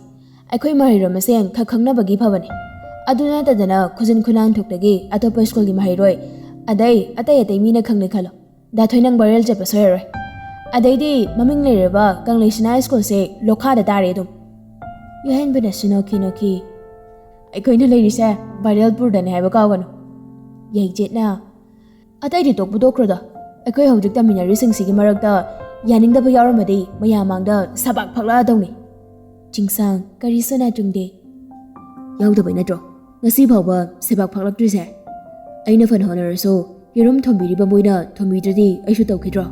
ꯑꯩꯈꯣꯏ ꯃꯍꯩꯔꯣꯏ ꯃꯁꯦꯟ ꯈꯛ ꯈꯪꯅꯕꯒꯤ ꯐꯕꯅꯤ꯫ ꯑꯗꯨ ꯅꯠꯇꯗꯅ ꯈꯨꯖꯤꯟ ꯈꯨꯅꯥꯟ ꯊꯣꯛꯇꯒꯤ ꯑꯇꯣꯞꯄ ꯁ꯭ꯀꯨꯜꯒꯤ ꯃꯍꯩꯔꯣꯏ, ꯑꯗꯩ ꯑꯇꯩ ꯑꯇꯩ ꯃꯤꯅ ꯈꯪꯅꯩ ꯈꯜꯂꯣ, ꯗꯥꯊꯣꯏ ꯅꯪ ꯚꯥꯏꯔꯦꯜ ꯆꯠꯄ ꯁꯣꯏꯔꯔꯣꯏ꯫ ꯑꯗꯩꯗꯤ ꯃꯃꯤꯡ ꯂꯩꯔꯕ ꯀꯪꯂꯩꯁꯅꯥ ꯁ꯭ꯀꯨꯜꯁꯦ ꯂꯣꯈꯥꯗ ꯇꯥꯔꯦ ꯑꯗꯨꯝ꯫" ꯌꯨꯍꯦꯟꯕꯅꯁꯨ ꯅꯣꯛꯈꯤ ꯅꯣꯛꯈꯤ꯫ "ꯑꯩꯈꯣꯏꯅ ꯂꯩꯔꯤꯁꯦ ꯚꯥꯏꯔꯦꯜ ꯄꯨꯔꯗꯅꯦ ꯍꯥꯏꯕ ꯀꯥꯎꯒꯅꯨ꯫" ꯌꯥꯏꯆꯦꯠꯅ, "ꯑꯇꯩꯗꯤ ꯇꯣꯛꯄꯨ ꯇꯣꯛꯈ꯭ꯔꯣꯗ, ꯑꯩꯈꯣꯏ ꯍꯧꯖꯤꯛ ꯇꯝꯃꯤꯟꯅꯔꯤꯁꯤꯡꯁꯤꯒꯤ ꯃꯔꯛꯇ ꯌꯥꯅꯤꯡꯗꯕ ꯌꯥꯎꯔꯝꯃꯗꯤ ꯃꯌꯥꯝ ꯃꯥꯡꯗ ꯁꯕꯥꯛ ꯐꯛꯂꯛꯑꯗꯧꯅꯤ꯫" ꯆꯤꯡꯁꯥꯡ ꯀꯔꯤꯁꯨ ꯅꯥꯆꯨꯡꯗꯦ꯫ ꯌꯥꯎꯗꯕꯩ ꯅꯠꯇ꯭ꯔꯣ ꯉꯁꯤ ꯐꯥꯎꯕ ꯁꯦꯕꯥꯛ ꯐꯥꯛꯂꯛꯇ꯭ꯔꯤꯁꯦ? ꯑꯩꯅ ꯐꯅ ꯍꯣꯠꯅꯔꯁꯨ ꯌꯦꯔꯨꯝ ꯊꯣꯝꯕꯤꯔꯤꯕ ꯃꯣꯏꯅ ꯊꯣꯝꯕꯤꯗ꯭ꯔꯗꯤ ꯑꯩꯁꯨ ꯇꯧꯈꯤꯗ꯭ꯔꯣ?"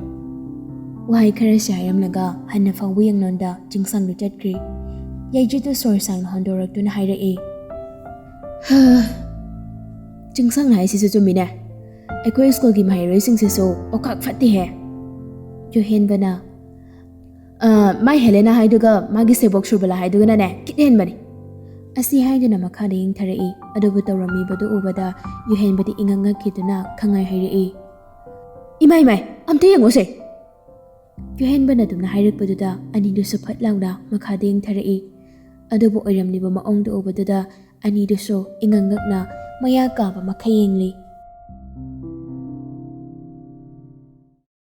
ꯋꯥꯍꯩ ꯈꯔꯁꯤ ꯍꯥꯏꯔꯝꯂꯒ ꯍꯟꯅ ꯐꯥꯎꯕ ꯌꯦꯡꯂꯣꯟꯗ ꯆꯤꯡꯁꯥꯡꯗꯨ ꯆꯠꯈ꯭ꯔꯤ꯫ ꯌꯥꯏꯖꯨꯗꯨ ꯁꯣꯔ ꯁꯥꯡꯅ ꯍꯣꯟꯗꯣꯔꯛꯇꯨꯅ ꯍꯥꯏꯔꯛꯏ, "ꯍꯥ, ꯆꯤꯡꯁꯥꯡ ꯍꯥꯏꯁꯤꯁꯨ ꯆꯨꯝꯃꯤꯅꯦ꯫ ꯑꯩꯈꯣꯏ ꯁ꯭ꯀꯨꯜꯒꯤ ꯃꯍꯩꯔꯣꯏꯁꯤꯡꯁꯤꯁꯨ ꯑꯣꯀꯥꯛ ꯐꯠꯇꯦꯍꯦ꯫" ꯌꯨꯍꯦꯟꯕꯅ, "ꯑ, ꯃꯥꯏ ꯍꯦꯂꯦꯅꯥ ꯍꯥꯏꯗꯨꯒ ꯃꯥꯒꯤ ꯁꯦꯕꯣꯛ ꯁꯨꯔꯕꯂꯥ ꯍꯥꯏꯗꯨꯒꯅꯅꯦ ꯈꯤꯠ ꯍꯦꯟꯕꯅꯤ꯫" ꯑꯁꯤ ꯍꯥꯏꯗꯨꯅ ꯃꯈꯥꯗ ꯌꯦꯡꯊꯔꯛꯏ꯫ ꯑꯗꯨꯕꯨ ꯇꯧꯔꯝꯃꯤꯕꯗꯨ ꯎꯕꯗ ꯌꯨꯍꯦꯟꯕꯗꯤ ꯏꯉꯛ ꯉꯛꯈꯤꯗꯨꯅ ꯈꯪꯍꯥꯏ ꯍꯥꯏꯔꯛꯏ, "ꯏꯃꯥ, ꯏꯃꯥꯏ, ꯑꯝꯇ ꯌꯦꯡꯉꯨꯁꯦ!" ꯌꯨꯍꯦꯟꯕꯅ ꯑꯗꯨꯝꯅ ꯍꯥꯏꯔꯛꯄꯗꯨꯗ ꯑꯅꯤꯗꯨꯁꯨ ꯐꯠ ꯂꯥꯎꯅ ꯃꯈꯥꯗ ꯌꯦꯡꯊꯔꯛꯏ꯫ ꯑꯗꯨꯕꯨ ꯑꯣꯏꯔꯝꯂꯤꯕ ꯃꯑꯣꯡꯗꯨ ꯎꯕꯗꯨꯗ ꯑꯅꯤꯗꯨꯁꯨ ꯏꯉꯛ ꯉꯛꯅ ꯃꯌꯥ ꯀꯥꯕ ꯃꯈꯩ ꯌꯦꯡꯂꯤ꯫